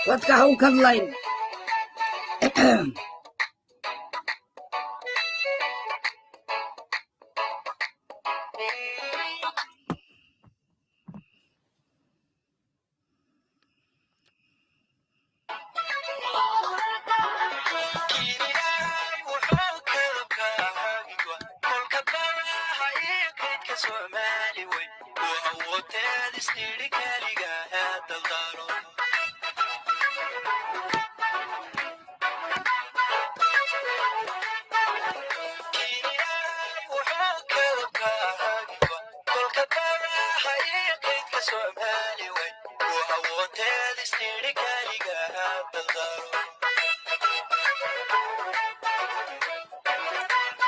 Wadka ha u kadlayn.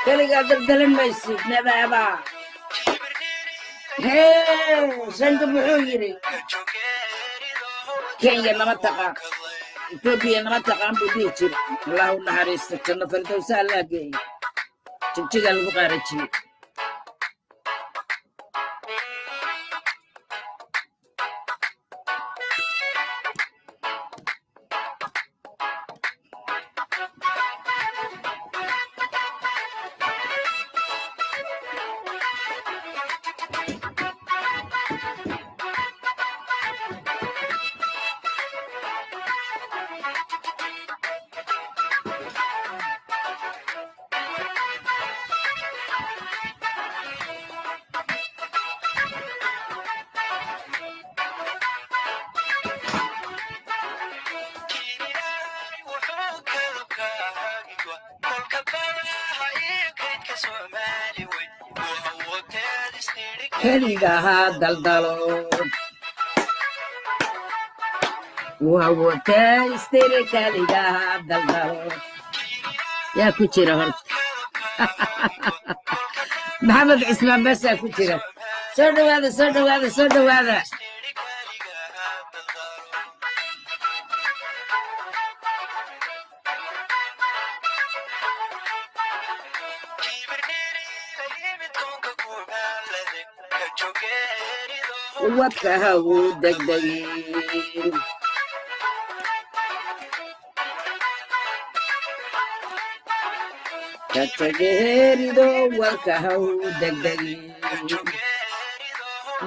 Keligaa daldalan maysid nabaaba. Hee, sanka muxuu yidhi? Kenya nama taqaan, Etoobiya nama taqaan buu dhihi jira. Allah u naxariisto, janno firdowsa Allah geeyo. Jigjigaa lagu qaarajiyey. Keligaha daldalo wawataystiri, keligaha daldalo. Yaa ku jira horta? Maxamed Cismaan basaa ku jira. Soo dhawaada, soo dhawaada, soo dhawaada. Wadka ha uu degdegin. Ka tageerido wadka ha uu degdegin,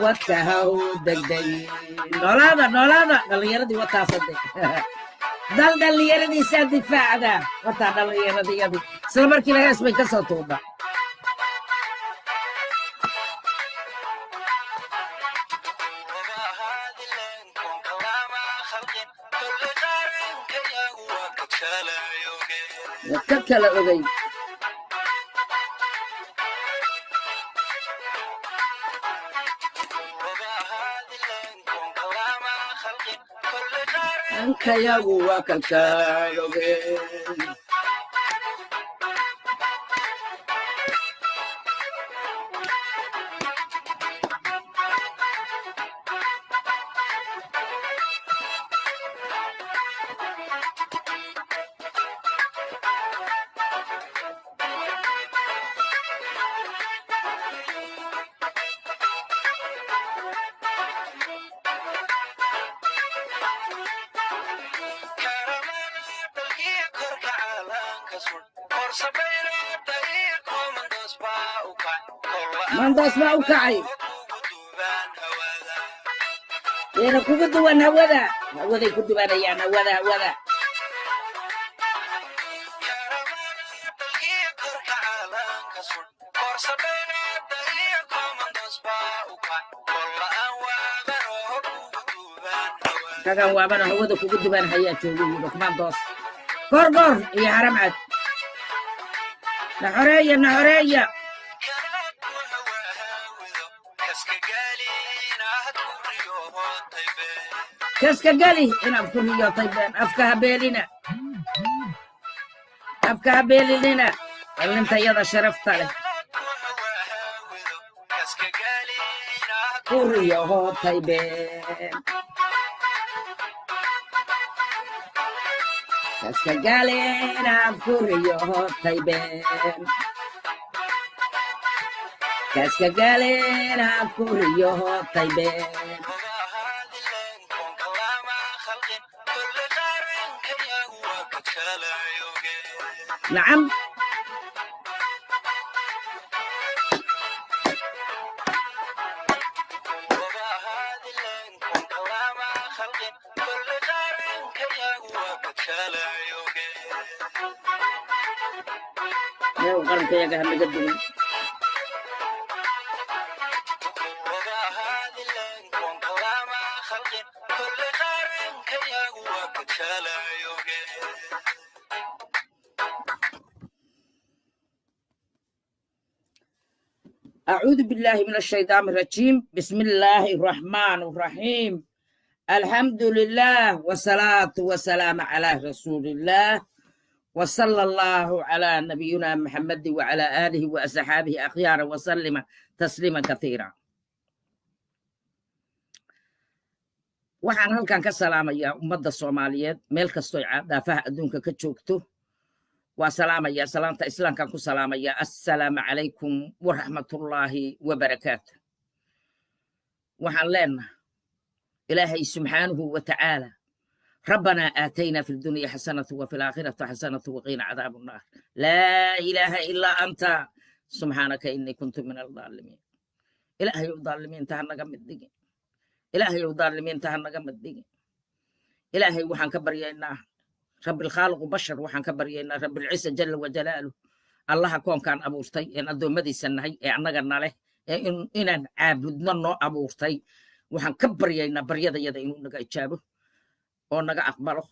wadka ha uu degdegin. Noolaada, noolaada, dhallinyaradii wataasade dal dhallinyaradiisaa difaacda. Wataa dhallinyaradiyadu isla markiiba hees bay ka soo tuuba. Wad ka kala ogay. Ankayagu waa kalkaal ogeen. Mandaas baa u kacay, wayna kugu duwan hawada, hawaday ku duwanayaan hawada, hawada. Kagan waabana hawada kugu duwan hayaa joogu yidhi kumandoos gorgor iyo haram cad. Na xoreeya, na xoreeya. Kaska gali inaad ku riyootay been. Afka habeelina, afka habeelinina, dhalintayada sharafta leh. Ku riyootay been, kaska gali inaad ku riyootay been, kaska gali inaad ku riyootay been. Nacam. Meel qarankayaga hanaga duwan. أعوذ بالله من الشيطان الرجيم، بسم الله الرحمن الرحيم، الحمد لله والصلاة والسلام على رسول الله وصلى الله على نبينا محمد وعلى آله وأصحابه أخيارا وسلم تسليما كثيرا. Waxaan halkan ka salaamayaa ummadda Soomaaliyeed meel kastoo daafaha adduunka ka joogto. Waa salaamayaa, salaamta islaamkaan ku salaamayaa: assalaamu calaykum waraxmatullaahi wabarakaatu. Waxaan leenahay Ilaahay subxaanahu wa tacaala: ربنا آتينا في الدنيا حسنة وفي الآخرة حسنة وقنا عذاب النار، لا إله إلا أنت سبحانك إني كنت من الظالمين. Ilaahay dhaalimiinta ha naga mid dhigin. Ilaahay dhaalimiinta ha naga mid dhigin. Ilaahay waxaan ka baryaynaa, Rabbilkhaaliqu bashar, waxaan ka baryaynaa Rabbilciisa jalla wajalaaluh, Allaha koonkaan abuurtay een addoommadiisa nahay ee annaga naleh ee inaan caabudno noo abuurtay, waxaan ka baryaynaa baryadayada inuu naga ijaabo oo naga aqbalo,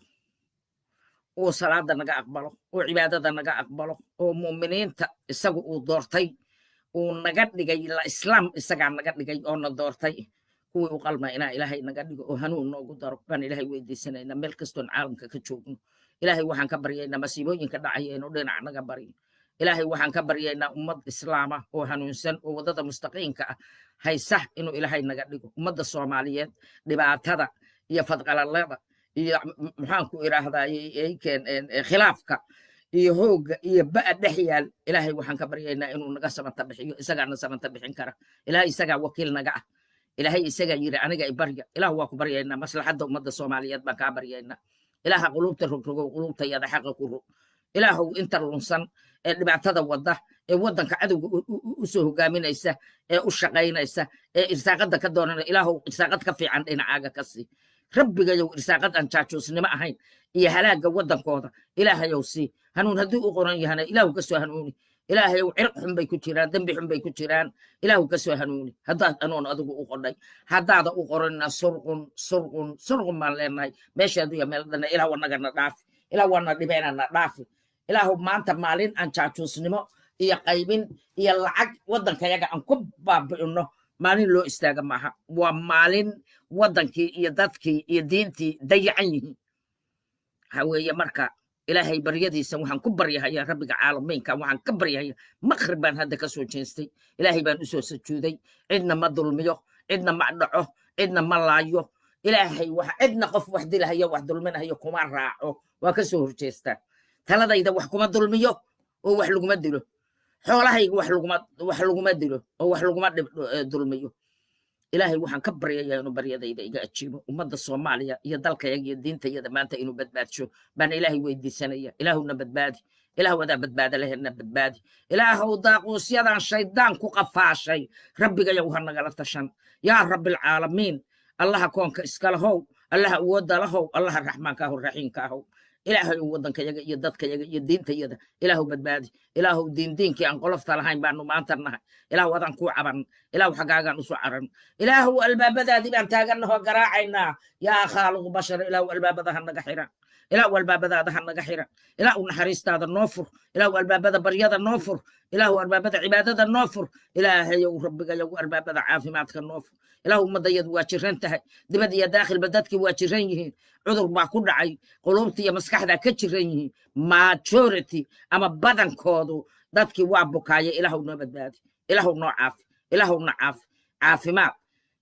oo salaada naga aqbalo, oo cibaadada naga aqbalo, oo mu'miniinta isagu uu doortay uu naga dhigay la islaam isagaa naga dhigay oo na doortay, kuwii u qalma inaa Ilaahay naga dhigo oo hanuun noogu daro baan Ilaahay weydiisanaynaa meel kastoon caalamka ka joogno. Ilaahay waxaan ka baryaynaa masiibooyinka dhacaya inuu dhinac naga baryo. Ilaahay waxaan ka baryaynaa ummad islaama oo hanuunsan oo waddada mustaqiimka ah haysa inuu Ilaahay naga dhigo. Ummadda Soomaaliyeed dhibaatada iyo fadqalalada iyo, maxaan ku idhaahdaa, khilaafka iyo hoogga iyo ba'a dhex yaal, Ilaahay waxaan ka baryaynaa inuu naga samata bixiyo. Isagaana samata bixin kara. Ilaahay isagaa wakiil naga ah. Ilaahay isagaa yiri: "Aniga i barya." Ilaah waa ku baryaynaa. Maslaxadda ummadda Soomaaliyeed baan kaa baryaynaa. Ilaaha quluubta rogrogow, quluubtayada xaqa ku rog. Ilaahow inta lunsan ee dhibaatada wadda ee waddanka cadowga u soo hogaaminaysa ee u shaqaynaysa ee irsaaqadda ka doonana, Ilaahow irsaaqad ka fiican dhinacaaga ka sii. Rabbigayow, irsaaqad aan jaajuusnimo ahayn iyo halaagga waddankooda Ilaahayow sii. Hanuun haddii u qoran yahana, Ilaahu ka soo hanuuni. Ilaahayow, cirq xun bay ku jiraan, dembi xun bay ku jiraan, Ilaahu ka soo hanuuni haddaad hanuun adigu u qodhay. Haddaada u qoranna, surqun surqun surqun baan leenahay meeshaadu iyo meel dhanna. Ilaah wanagana dhaafi. Ilaah waana dhibeenana dhaafi. Ilaahu maanta maalin aan jaajuusnimo iyo qaybin iyo lacag waddankayaga aan ku baabi'ino maalin loo istaaga maaha. Waa maalin waddankii iyo dadkii iyo diintii dayacan yihiin. Waxa weeye marka, Ilaahay baryadiisa waxaan ku baryahayaa, Rabbiga caalamiinka waxaan ka baryahaya. Maqrib baan hadda ka soo jeestay, Ilaahay baan usoo sujuuday. Cidna ma dulmiyo, cidna ma dhaco, cidna ma laayo. Ilaahay wax cidna qof wax dilahayo, wax dulminahayo kuma raaco, waa ka soo horjeestaa. Taladayda wax kuma dulmiyo oo wax laguma dilo. Xoolahayga wax laguma dilo oo wax laguma dulmiyo. Ilaahay waxaan ka baryayaa inuu baryadayda iga ajiibo. Ummadda Soomaaliya iyo dalkayaga iyo diintayada maanta inuu badbaadsho baan Ilaahay weydiisanaya. Ilaahuna badbaadi. Ilaahu adaa badbaada lehena, badbaadi. Ilaahow daaquusyadan shaydaan ku qafaashay, Rabbigayow ha nagala tashan. Yaa Rabbilcaalamiin, Allaha koonka iskalahow, Allaha awoodda lahow, Allaha raxmaanka ahow, raxiimka ahow, Ilaahay waddankayaga iyo dadkayaga iyo diintayada Ilaahu badbaadi. Ilaahu diindiinkii aan qolofta lahayn baanu maanta nahay. Ilaahu adaan kuu caban. Ilaahu xaggaagaan usu caran. Ilaahu albaabadaadii baan taagannahoo garaacaynaa. Yaa khaaliqu bashar, Ilaahu albaabada ha naga xiran. Ilaahu albaabadaada ha naga xiran. Ilaahu naxariistaada noo fur. Ilaahu albaabada baryada noo fur. Ilaahu albaabada cibaadada noo fur. Ilaahayow, Rabbigayow, albaabada caafimaadka noo fur. Ilaahu ummadayadu waa jiran tahay, dibad iyo daakhilba dadkii waa jiran yihiin. Cudur baa ku dhacay, quluubta iyo maskaxda ka jiran yihiin majority ama badankoodu. Dadkii waa bukaaya. Ilaahu noo badbaadi, Ilaahu noo caafi, Ilaahu na caafi. Caafimaad,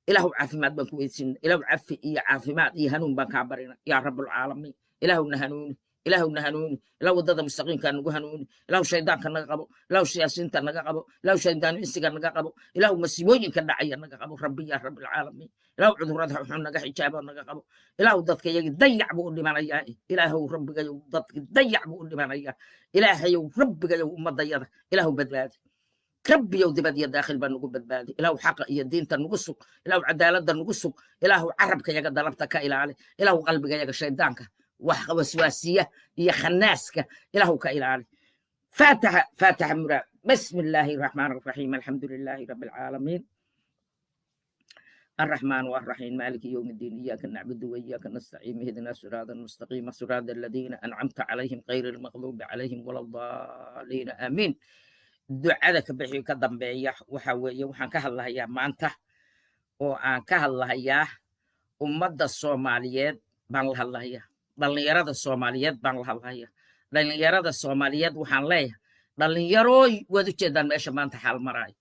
Ilaahu caafimaad baan ku weydiisina. Ilaahu cafi iyo caafimaad iyo hanuun baan kaa barina, yaa Rabulcaalamiin. Ilaahu na hanuuni, Ilaahu na hanuuni. Ilaahu waddada mustaqiimkaa nagu hanuuni. Ilaahu shaydaanka naga qabo. Ilaahu siyaasiyiinta naga qabo. Ilaahu shaydaanu insiga naga qabo. Ilaahu masiibooyinka dhacaya naga qabo, Rabbi, yaa Rabbilcaalamiin. Ilaahu cudurrada wuxuu naga xijaabo naga qabo. Ilaahu dadka yagi dayac buu u dhimanayaa. Ilaahow, Rabbigayow, dadki dayac buu u dhimanayaa. Ilaahayow, Rabbigayow, ummadayada Ilaahu badbaadi. Rabbiyow, dibad iyo daakhil baa nagu badbaadi. Ilaahu xaqa iyo diinta nagu sug. Ilaahu cadaaladda nagu sug. Ilaahu carabka yaga dalabta ka ilaali. Ilaahu qalbiga yaga shaydaanka wax waswaasiya iyo khanaaska Ilaahu ka ilaali. Faataxa, faataxa muraad. بسم الله الرحمن الرحيم. الحمد لله رب العالمين، الرحمن الرحيم، مالك يوم الدين، إياك نعبد وإياك نستعين، اهدنا الصراط المستقيم، صراط الذين أنعمت عليهم، غير المغضوب عليهم ولا الضالين، آمين. Ducada ka bixi ka dambeeya waxa weeye, waxaan ka hadlahayaa maanta oo aan ka hadlahayaa ummadda Soomaaliyeed baan la hadlahayaa, dhallinyarada Soomaaliyeed baan la hadlahayaa. Dhallinyarada Soomaaliyeed waxaan leeyahay: dhallinyarooy, waad u jeedaan meesha maanta xaal maraayo.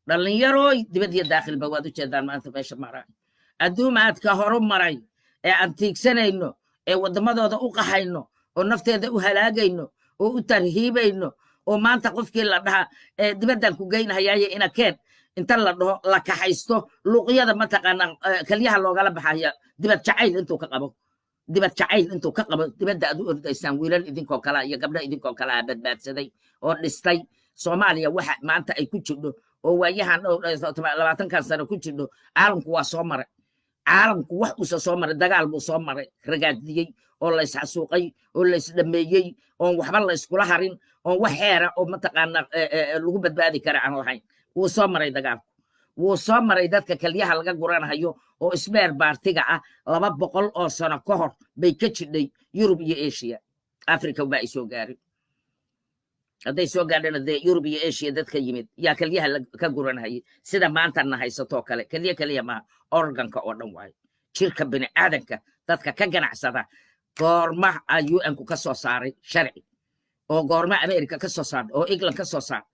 Dhallinyarooy, dibad iyo daakhilba waad u jeedaan maanta meesha maraayo. Adduumaadka horu maray ee aan tiigsanayno, ee waddamadooda u qaxayno, oo nafteeda u halaagayno, oo u tarhiibayno, oo maanta qofkii la dhaha dibaddan ku geynahayaaye ina keen inta la dhaho la kaxaysto, luuqyada mataqaanaa kalyaha loogala baxaya, dibad jacayl intuu ka qabo, dibad jacayl intuu ka qabo dibadda aad u ordaysaan. Wiilal idinkoo kala iyo gabdho idinkoo kalaa badbaadsaday oo dhistay Soomaaliya. Waxa maanta ay ku jidho oo waayahan 20-kan sano ku jidho, caalamku waa soo maray. Caalamku wax uusa soo maray, dagaal buu soo maray ragaadiyey, oo la isxasuuqay, oo la isdhameeyey, oon waxba la iskula harin, oon wax xeera oo mataqaana lagu badbaadi kara aan lahayn. Wuu soo maray dagaalku, wuu soo maray. Dadka kalyaha laga guranahayo oo spare part-iga ah 200 oo sano ka hor bay ka jidhay Yurub iyo Asia. Africa baa ay soo gaarin. Hadday soo gaadhana, dee Yurub iyo Asia dadka yimid yaa kalyaha ka guranahayay, sida maanta na haysatoo kale. Kelya keliya maaha, organ-ka oo dhan waayo, jirka bini aadanka dadka ka ganacsada. Goorma a UN-ku ka soo saaray sharci, oo goorma America ka soo saartay, oo England ka soo saartay?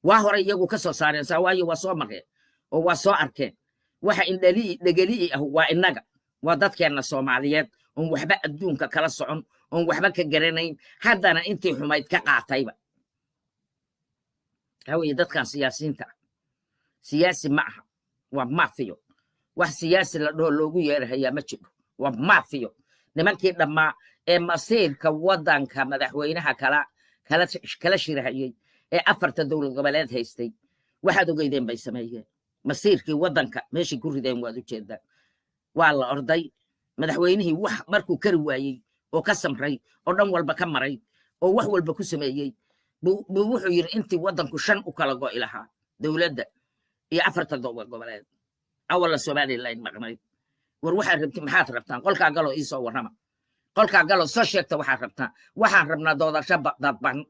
Waa hore iyagu ka soo saareen saa, waayo waa soo mareen oo waa soo arkeen. Waxa indhalii dhegeli'i ah waa innaga, waa dadkeenna Soomaaliyeed oon waxba adduunka kala socon, oon waxba ka garanayn, haddana intii xumayd ka qaatayba. Waxaa weeye, dadkan siyaasiyiinta ah siyaasi ma aha, waa maafiyo. Wax siyaasi la dhaho loogu yeerahayaa ma jiro, waa maafiyo. Nimankii dhammaa ee masiirka waddanka madaxweynaha kala shirahayey ee afarta dowlad goboleed haystay, waxaad ogeydeen bay sameeyeen. Masiirkii waddanka meeshay ku rideen waad u jeedaan. Waa la orday. Madaxweynihii wax markuu kari waayey oo ka samray oo dhan walba ka maray oo wax walba ku sameeyey buu wuxuu yidhi: intii waddanku shan u kala go'i lahaa, dowladda iyo afarta dowlad goboleed, awalla Somaliland maqnayd, war waxaad rabti, maxaad rabtaan? Qolkaa galoo iisoo warrama, qolkaa galoo soo sheegta waxaad rabtaan. Waxaan rabnaa doodasho dadban.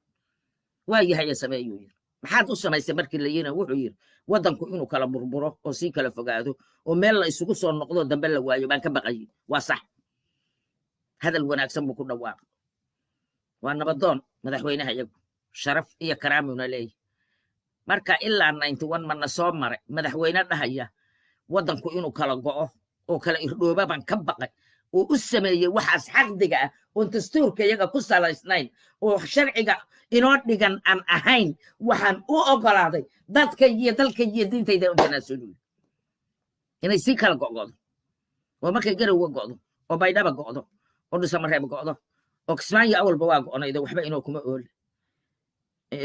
Waa yahay, sameeyuu yidhi. Maxaad u samaysay markii la yidhi, wuxuu yidhi: waddanku inuu kala burburo oo sii kala fogaado oo meel la isugu soo noqdo dambe la waayo baan ka baqayay. Waa sax, hadal wanaagsan buu ku dhawaaqay. Waa nabadoon madaxweynaha iyagu, sharaf iyo karaamuna leeyahy. Marka ilaa 91 mana soo maray madaxweyne dhahaya waddanku inuu kala go'o oo kala irdhooba baan ka baqay, oo u sameeyey waxaas xaqdiga ah oon dastuurka iyaga ku salaysnayn oo sharciga inoo dhigan aan ahayn. Waxaan u ogolaaday dadka iyo dalka iyo diintayda u tanaasuluyo inay sii kala go'go'do, oo markay Garowe go'do, oo Baydhaba go'do, oo Dhusamareeb go'do, oo Kismaayo awalba waa go'naydo, waxba inoo kuma ooli,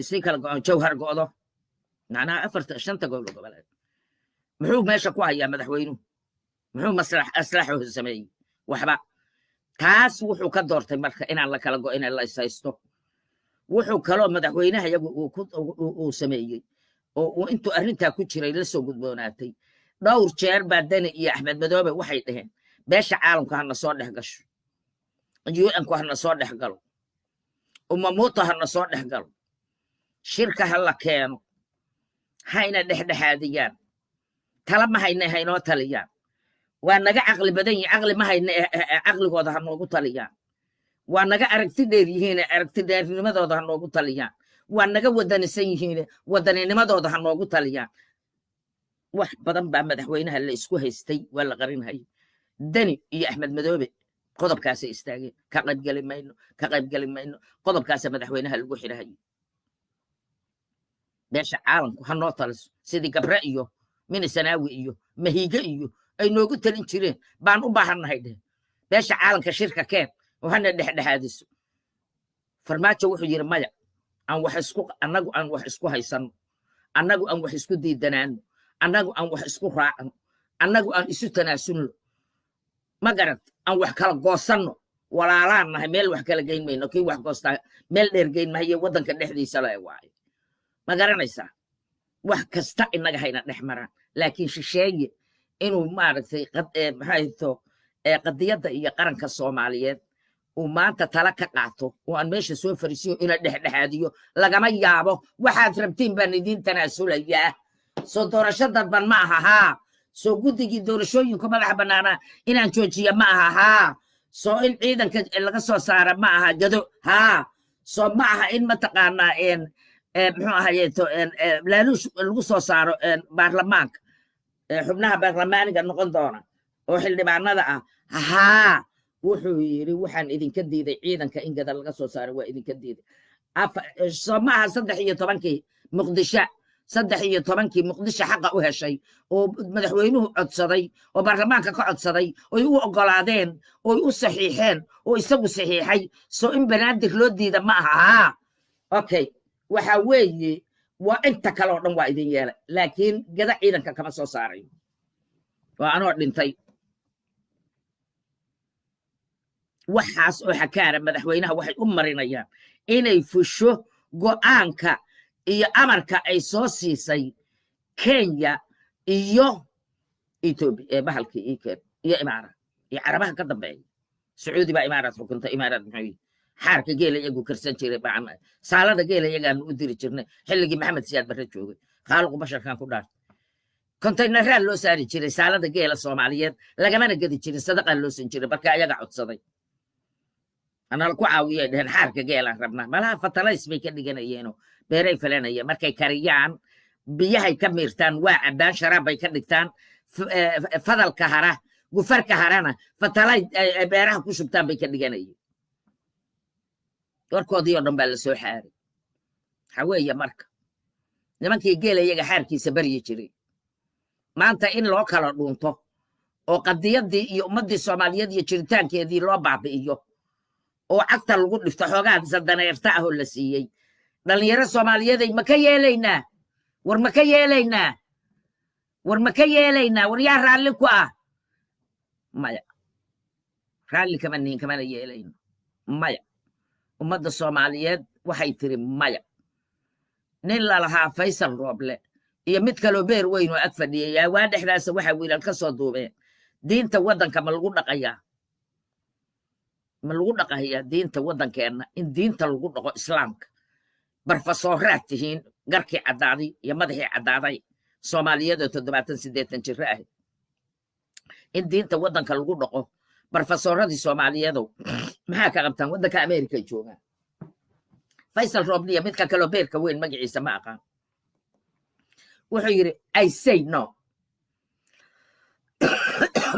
sii kala go'o, Jawhar go'do, macnaha afarta shanta gobol goboleed. Muxuu meesha ku hayaa madaxweynuhu? Muxuu maslax aslaxuhu sameeyey? Waxba. Taas wuxuu ka doortay marka inaan la kala go'in, la ishaysto. Wuxuu kaloo madaxweynaha iyagu uu sameeyey oo uu intuu arrintaa ku jiray la soo gudboonaatay, dhowr jeer baa Deni iyo Axmed Madoobe waxay dhaheen: beesha caalamka hana soo dhex gasho. UN-ku hana soo dhex galo, umamuuta hana soo dhex galo, shirka ha la keeno, hayna dhexdhexaadiyaan. Tala ma hayne, haynoo taliyaan. Waa naga caqli badan yihin, caqli ma hayne, caqligooda ha noogu taliyaan. Waa naga aragti dheer yihiine, aragti dheernimadooda ha noogu taliyaan. Waa naga wadanisan yihiine, wadaninimadooda ha noogu taliyaan. Wax badan baa madaxweynaha la isku haystay, waa la qarinhayay. Deni iyo Axmed Madoobe qodobkaasay istaageen: ka qaybgeli mayno, ka qaybgeli mayno. Qodobkaasa madaxweynaha lagu xidhahayay. Beesha caalamku ha noo taliso, sidii Gabre iyo Minisanaawi iyo Mahiige iyo ay noogu talin jireen baan u baahannahay dheh. Beesha caalamka shirka keen oo hana dhexdhexaadiso. Farmaajo wuxuu yidhi: maya, aan wax isku annagu aan wax isku haysanno, annagu aan wax isku diidanaano, annagu aan wax isku raacno, annagu aan isu tanaasulno. Ma garat? Aan wax kala goosanno, walaalaan nahay, meel wax kala geyn mayno. Kii wax goostaa meel dheer geyn mahaye, waddanka dhexdiisa le waaye. Ma garanaysaa? Wax kasta innaga hayna dhex maraan, laakiin shisheeye inuu, maaragtay, maxayto, qadiyadda iyo qaranka Soomaaliyeed uu maanta tala ka qaato oo aan meesha soo fariisiyo ina dhexdhexaadiyo lagama yaabo. Waxaad rabtiin baan idiin tanaasulayaa. Soo doorasho dadban ma aha? Haa. Soo guddigii doorashooyinka madaxa bannaanaa inaan joojiya ma aha? Haa. Soo in ciidanka laga soo saara ma aha Gado? Haa. Soo ma aha in, mataqaanaa, muxuu ahayeeto, laaluush lagu soo saaro baarlamaanka, xubnaha baarlamaaniga noqon doona oo xildhibaanada ah? Haa. Wuxuu yidhi: waxaan idinka diiday ciidanka in Gada laga soo saaro, waa idinka diiday. Soo ma aha 13-kii Muqdisho, 13-kii Muqdisho xaqa u heshay oo madaxweynuhu codsaday oo baarlamaanka ka codsaday, oy u oggolaadeen, oy u saxiixeen, oo isagu saxiixay? Soo in Banaadir loo diida ma aha? Haa. Okay, waxa weeye, waa inta kale oo dhan waa idin yeelay, laakiin Gada ciidanka kama soo saarayo, waa anoo dhintay. Waxaas oo xakaara madaxweynaha waxay u marinayaan inay fusho go'aanka iyo amarka ay soo siisay Kenya iyo Ethiopia, bahalkii ikeen iyo Imaaraat iyo Carabaha ka dambeeya. Sacuudi baa Imaaraat xukunta. Imaaraat muxuu yihi? Xaarka geela iyagu karsan jiray, saalada geela iyagaanu u diri jirnay xilligii Maxamed Siyaad Barre joogay. Khaaliqu basharkan ku dhaartay, kontaynaraa loo saari jiray saalada geela Soomaaliyeed, lagamana gedi jirin, sadaqaa loo sin jiray. Marka ayaga codsaday, anala ku caawiyay dheheen, xaarka geelaan rabnaa. Malaha fatalays bay ka dhiganayeeno, beeray falanayeen. Markay kariyaan, biyahay ka miirtaan, waa cabbaan, sharaab bay ka dhigtaan. Fadalka hara, gufarka harana fatalay beeraha ku shubtaan bay ka dhiganayeen. Warkoodii oo dhan baa lasoo xaaray. Waxa weeye, marka nimankii geela iyaga xaarkiisa baryi jiray maanta in loo kala dhuunto oo qadiyaddii iyo ummaddii Soomaaliyeed iyo jiritaankeedii loo baabi'iyo oo cagta lagu dhifto, xoogaa sadaneerta ah oo la siiyey dhallinyaro Soomaaliyeeday, ma ka yeelaynaa? War ma ka yeelaynaa? War ma ka yeelaynaa? War yaa raalli ku ah? Maya, raalli kama nihin, kamana yeelayno. Maya, ummadda Soomaaliyeed waxay tiri maya. Nin lalahaa Faysal Rooble iyo mid kaloo beer weyn oo ag fadhiyay waa dhexdaasa waxaa wiilal ka soo duubeen: diinta waddanka ma lagu dhaqayaa? Ma lagu dhaqayaa diinta waddankeenna? In diinta lagu dhaqo Islaamka, barfasooraad tihiin, garkii caddaaday iyo madaxii caddaaday Soomaaliyeed oo 70, 80 jiro ahayd, in diinta waddanka lagu dhaqo, barfasooradii Soomaaliyeedow, maxaa ka qabtaan? Waddanka America ay joogaan. Faysal Robliya, midka kaloo beerka weyn, magaciisa ma aqaan, wuxuu yidhi: "I say no."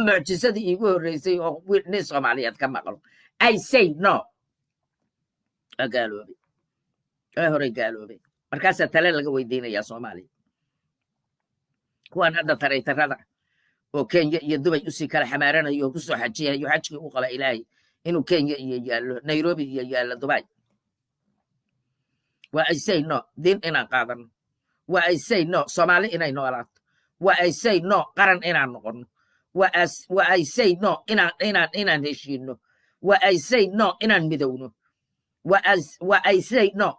Mucjisadii iigu horreysay oo nin Soomaaliyeed ka maqlo: "I say no." Waa gaaloobay, waa horey gaaloobay. Markaasaa tale laga weydiinayaa Soomaaliya. Kuwan hadda taraytarada oo Kenya iyo Dubay usii kala xamaaranayo oo kusoo xajiyayo, xajkii u qaba Ilaahay inuu Kenya iyo yaallo Nairobi iyo yaallo Dubai. Waa "I say no" diin inaan qaadano, waa "I say no" Soomaali inay noolaato, waa "I say no" qaran inaan noqono, waa "I say no" inaan heshiino, waa "I say no" inaan midowno, waa "I say no"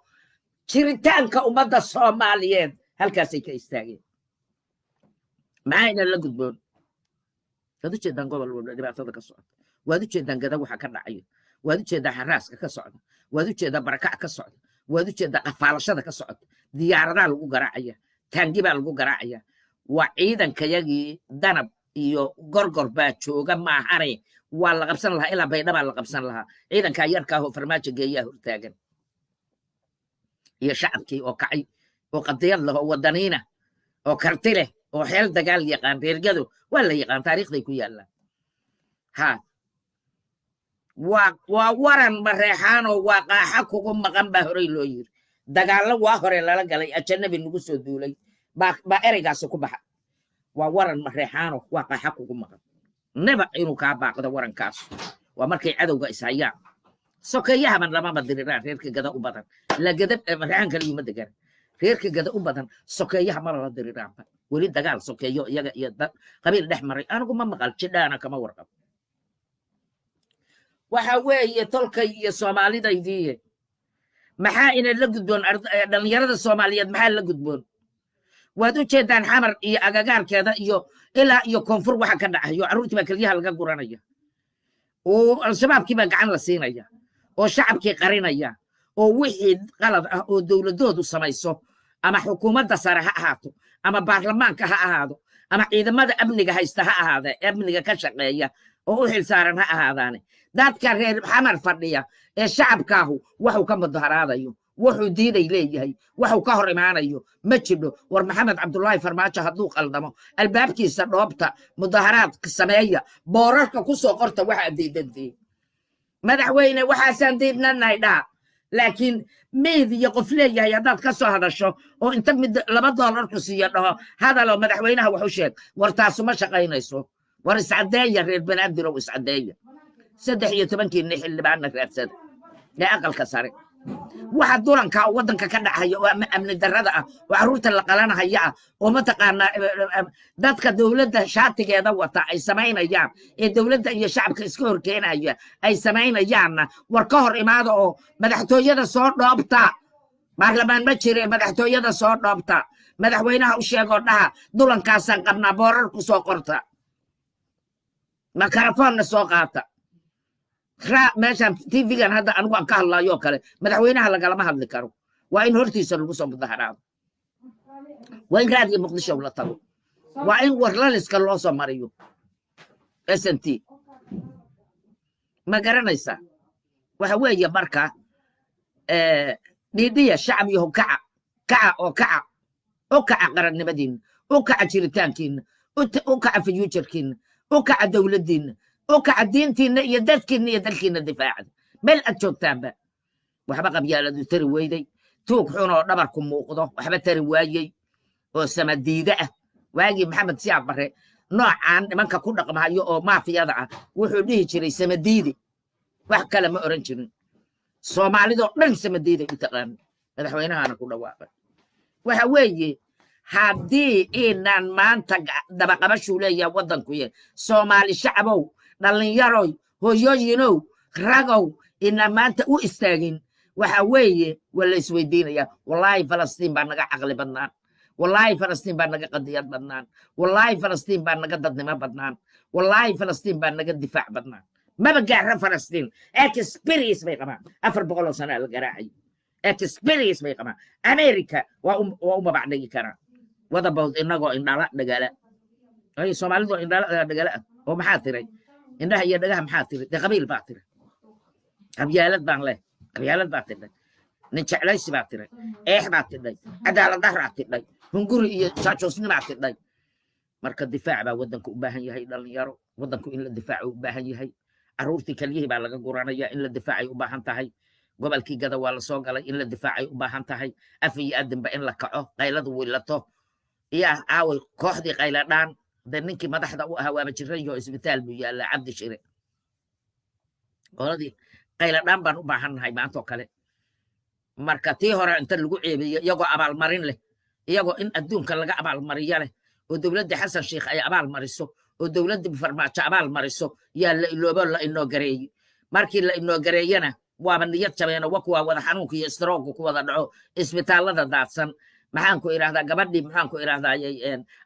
jiritaanka ummadda Soomaaliyeed. Halkaasay ka istaageen. Maxayna la gudboon? Waad u jeedaan gobol walba dhibaatada ka socota, waad u jeedaan Gada waxa ka dhacayo, Waad u jeedaa xaraaska ka socda, waad u jeedaa barakac ka socda, waad u jeedaa qafaalashada ka socota. Diyaaradaha lagu garaacaya, taangi baa lagu garaacaya. Waa ciidankayagii Danab iyo Gorgor baa jooga maahane, waa la qabsan lahaa, ilaa Baydhabaa la qabsan lahaa. Ciidankaa yarka ah oo Farmaajo geeyaa hortaagan iyo shacabkii oo kacay oo qadiyad leh oo wadaniina oo karti leh oo xeel dagaal yaqaan. Reergado waa la yaqaan, taariikhday ku yaallaan. Ha, waa waran Mareexaanoo waa qaaxa kugu maqan baa horey loo yiri. Dagaallo waa hore lala galay ajanabi nagu soo duulay baa ereygaasi ku baxa. Waa waran Mareexaano, waa qaaxa kugu maqan. Neba inuu kaa baaqdo warankaas waa markay cadowga ishayaan. Sokeeyahaban lamama diriraan. Reerka Gada u badan lagada, Mareexaan kaliyuma degan, reerka Gada u badan sokeeyaha maba la diriraanba. Weli dagaal sokeeyo iyaga iyo qabiil dhex maray anigu ma maqal, jidhaana kama warqabo. Waxa weeye, tolkay iyo Soomaalidaydiiye, maxaa ina la gudboon? Dhallinyarada Soomaaliyeed maxaa la gudboon? Waad u jeedaan Xamar iyo agagaarkeeda iyo ilaa iyo Koonfur waxa ka dhacayo. Carruurtii baa kelyaha laga guranaya oo Al-Shabaabkii baa gacan la siinaya oo shacabkii qarinaya, oo wixii qalad ah oo dowladoodu samayso, ama xukuumadda sare ha ahaato, ama baarlamaanka ha ahaado, ama ciidamada amniga haysta ha ahaade, amniga ka shaqeeya oo u xilsaaran ha ahaadaane, dadka reer Xamar fadhiya ee shacabkaahu waxuu ka mudaharaadayo, wuxuu diiday leeyahay, waxuu ka hor imaanayo ma jidho. War Maxamed Cabdullaahi Farmaajo hadduu qaldamo, albaabkiisa dhoobta, mudaharaad sameeya, boorarka ku soo qorta waxaad diidantiin. Madaxweyne, waxaasaan diidnanahay dhaa. Laakiin meyd iyo qof leeyahay haddaad ka soo hadasho oo inta mid $2 ku siiyo dhaho hadaloo madaxweynaha wax u sheeg, war taasu ma shaqaynayso. War iscaddeeya, reer Banaadirow, iscaddeeya. 13-kiinni xildhibaanna raadsada ee aqalka sare. Waxa dulanka oo waddanka ka dhacaya oo amni darrada ah oo carruurta la qalanahaya ah oo mataqaanaa dadka dowladda shaatigeeda wata ay samaynayaan ee dowladda iyo shacabka iska horkeenaya ay samaynayaanna, war ka hor imaada oo madaxtooyada soo dhoobta. Baarlamaan ma jire, madaxtooyada soo dhoobta. Madaxweynaha u sheegoo dhaha dulankaasaan qabnaa. Boorar ku soo qorta, makarafoonna soo qaata. Meeshan TV-gan hadda anigu aan ka hadlaayoo kale madaxweynaha lagalama hadli karo. Waa in hortiisa lagu soo mudaharaado, waa in Raadiyo Muqdisho la tago, waa in warlaliska loo soo mariyo SNT. Ma garanaysaa? Waxa weeye marka dhiidhiya, shacab yahow, kaca, kaca oo kaca, u kaca qarannimadiinna, u kaca jiritaankiinna, u kaca future-kiinna, u kaca dowladdiinna, u kaca diintiinna iyo dadkiinna iyo dalkiinna difaacda meel aad joogtaanba. Waxba qabyaaladu tari weyday, tuug xun oo dhabarku muuqdo waxba tari waayey oo samadiide ah. Waagii Maxamed Siyaad Barre noocaan nimanka ku dhaqmahayo oo maafiyada ah wuxuu dhihi jiray samadiide, wax kale ma oran jirin. Soomaalidoo dhan samadiiday u taqaano, madaxweynahana ku dhawaaqay. Waxa weeye, haddii inaan maanta dabaqabashuu leeyahay waddanku yahay Soomaali, shacabow, dhallinyaroy, hooyooyinow, ragow, inaan maanta u istaagin, waxa weeye waa la isweydiinaya. Wallaahi Falastiin baa naga caqli badnaan, wallaahi Falastiin baa naga qadiyad badnaan, wallaahi Falastiin baa naga dadnimo badnaan, wallaahi Falastiin baa naga difaac badnaan. Maba gaara Falastiin, experience bay qabaan. 400 oo sanaa la garaacay, experience bay qabaan. America waa u babacdhigi karaan. Wadabood inagoo indhala dhagala ay Soomaalidu indhala dhagala ah oo maxaa tiray indhaha iyo dhagaha? Maxaa tiray? Dee qabiil baa tiray, qabyaalad baan leh, qabyaalad baa tidhay, nin jeclaysi baa tiray, eex baa tidhay, cadaalad daraa tidhay, hunguri iyo jaajoosnimaa tidhay. Marka difaac baa waddanku u baahan yahay, dhalinyaro. Waddanku in la difaaco u baahan yahay. Carruurtii kelyihii baa laga guranaya, in la difaacay u baahan tahay. Gobolkii Gada waa lasoo galay, in la difaacay u baahan tahay. Af iyo adinba in la kaco, qayladu wilato iyo aaway kooxdii qayladhaan. De ninkii madaxda u ahaa waaba jirayo, isbitaal buu yaallaa, Cabdi Shire. Qoladii qayladhaan baan u baahannahay maantoo kale. Marka tii hore inta lagu ceebeeyo, iyagoo abaalmarin leh, iyagoo in adduunka laga abaalmariyo leh oo dowladda Xasan Sheikh ay abaal mariso oo dowladda Farmaajo abaal mariso, yaa la iloobo, la inoo gareeyey. Markii la inoo gareeyana waaba niyad jabeeno, wa kuwaa wada xanuunka iyo stroke-gu ku wada dhaco, isbitaallada daadsan. Maxaan ku idhahdaa, gabadhii, maxaan ku idhahdaa,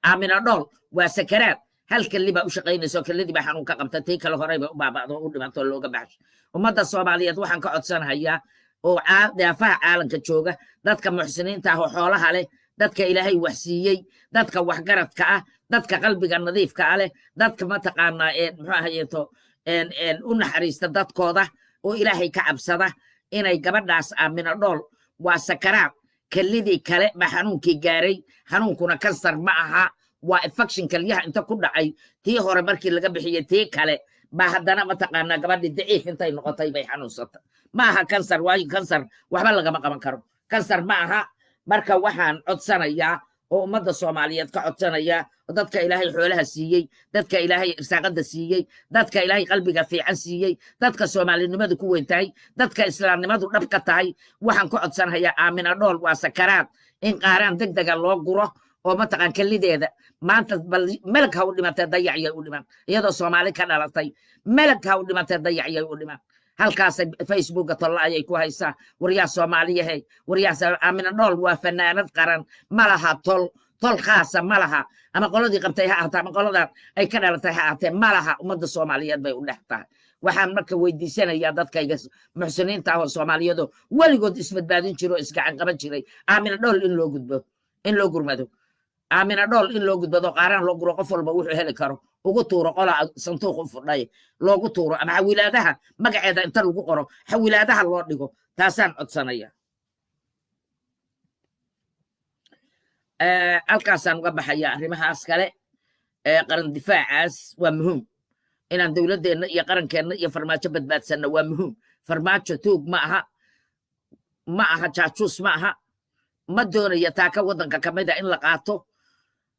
Aamina Dhool waa sakaraad. Hal kelli baa u shaqaynaysa oo kelladii baa xanuun ka qabta. Tii kale horey bay u baaba'do oo u dhimanto oo looga baxsho. Ummadda Soomaaliyeed waxaan ka codsanahayaa oo daafaha caalamka jooga, dadka muxsiniinta ah oo xoolaha leh, dadka Ilaahay wax siiyey, dadka waxgaradka ah, dadka qalbiga nadiifka ah leh, dadka mataqaanaa muxuu ahayeeto u naxariista dadkooda oo Ilaahay ka cabsada, inay gabadhaas Aamina Dhool, waa sakaraad, kelidii kale ba xanuunkii gaaray. Xanuunkuna kansar ma aha, waa infection kelyaha inta ku dhacay. Tii hore markii laga bixiyey, tii kale ba haddana mataqaanaa gabadhii daciif intay noqotay bay xanuunsatay. Ma aha kansar, waayo kansar waxba lagama qaban karo, kansar ma aha. Marka waxaan codsanayaa oo ummadda Soomaaliyeed ka codsanayaa, dadka Ilaahay xoolaha siiyey, dadka Ilaahay irsaaqada siiyey, dadka Ilaahay qalbiga fiican siiyey, dadka Soomaalinimadu ku weyn tahay, dadka Islaamnimadu dhab ka tahay, waxaan ku codsanayaa Aamina Dhool waa sakaraad, in qaaraan degdega loo guro oo mataqaan kelideeda maanta bal melag ha u dhimatee, dayacyay u dhiman, iyadoo Soomaali ka dhalatay. Melag ha u dhimatee, dayacyay u dhiman. Halkaasay Facebooka tolla ayay ku haysaa. Waryaa Soomaaliyahe, waryaa, Aamina Dhool waa fanaanad qaran. Ma laha tol, tol khaasa ma laha, ama qoladii qabtay ha ahaatee ama qoladan ay ka dhalatay ha ahaatee, ma laha. Ummadda Soomaaliyeed bay u dhex tahay. Waxaan marka weydiisanayaa dadkayga muxsiniinta ah oo Soomaaliyadoo weligood isbadbaadin jiro oo isgacan qaban jiray, Aamina Dhool in loo gudbo, in loo gurmado. Aamina Dhool in loo gudbado, qaaraan loo guro, qof walba wuxuu heli karo ugu tuuro, qola sanduuq u fudhay loogu tuuro, ama xawilaadaha magaceeda inta lagu qoro xawilaadaha loo dhigo. Taasaan codsanaya. Halkaasaan uga baxaya arrimahaas kale. Qaran difaacaas waa muhiim. Inaan dowladdeenna iyo qarankeenna iyo Farmaajo badbaadsanna waa muhiim. Farmaajo tuug ma aha, ma aha jaajuus, ma aha. Ma doonayo taaka waddanka ka mida in la qaato,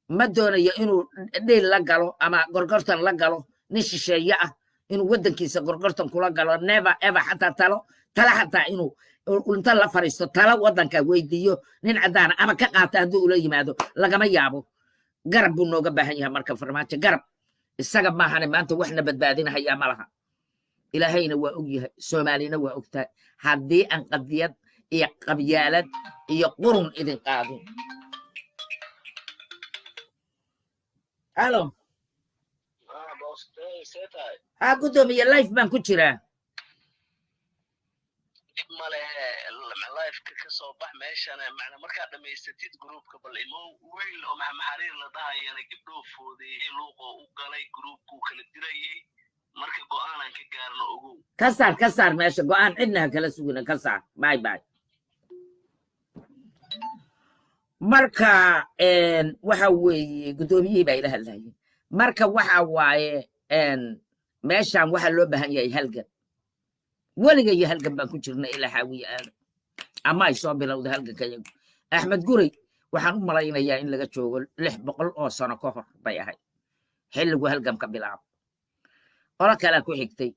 ma doonayo inuu dhiil la galo ama gorgortan la galo nin shisheeye ah, inuu waddankiisa gorgortan kula galo. Never ever. Xataa talo, tala xataa inuu inta la fariisto talo waddanka weydiiyo nin caddaana ama ka qaata hadduu ula yimaado, lagama yaabo. Garab buu nooga baahan yahay marka Farmaajo, garab. Isaga maahane maanta waxna badbaadinahayaa ma laha. Ilaahayna waa og yahay, Soomaalina waa og tahay haddii aan qadiyad iyo qabyaalad iyo qurun idin qaadin. Halo. Ha, guddoomiye, live baan ku jiraa. Dhib male, liveka ka soo bax meeshana macna markaad dhamaysatid groupka bal imo. Wiil oo Maxamed Xariir la dhahayana gabdhoo foodeeyey, luuqoo u galay, groupkuu kala dirayey. Marka go'aanaan ka gaarno, ogow. Ka saar, ka saar meesha. Go'aan cidna ha kala sugina, ka saar. Bye bye. Marka waxa weeye, guddoomiyihii baa ila hadlayay. Marka waxa waaye, meeshan waxaa loo baahan yahay halgan. Weliga iyo halgan baan ku jirnay ilaa Xaawiye Aadan ama ay soo bilowda halganka yagu. Axmed Gurey waxaan u malaynayaa in laga joogo 600 oo sano ka hor bay ahayd xilligu halganka bilaabo. Qolo kalaa ku xigtay,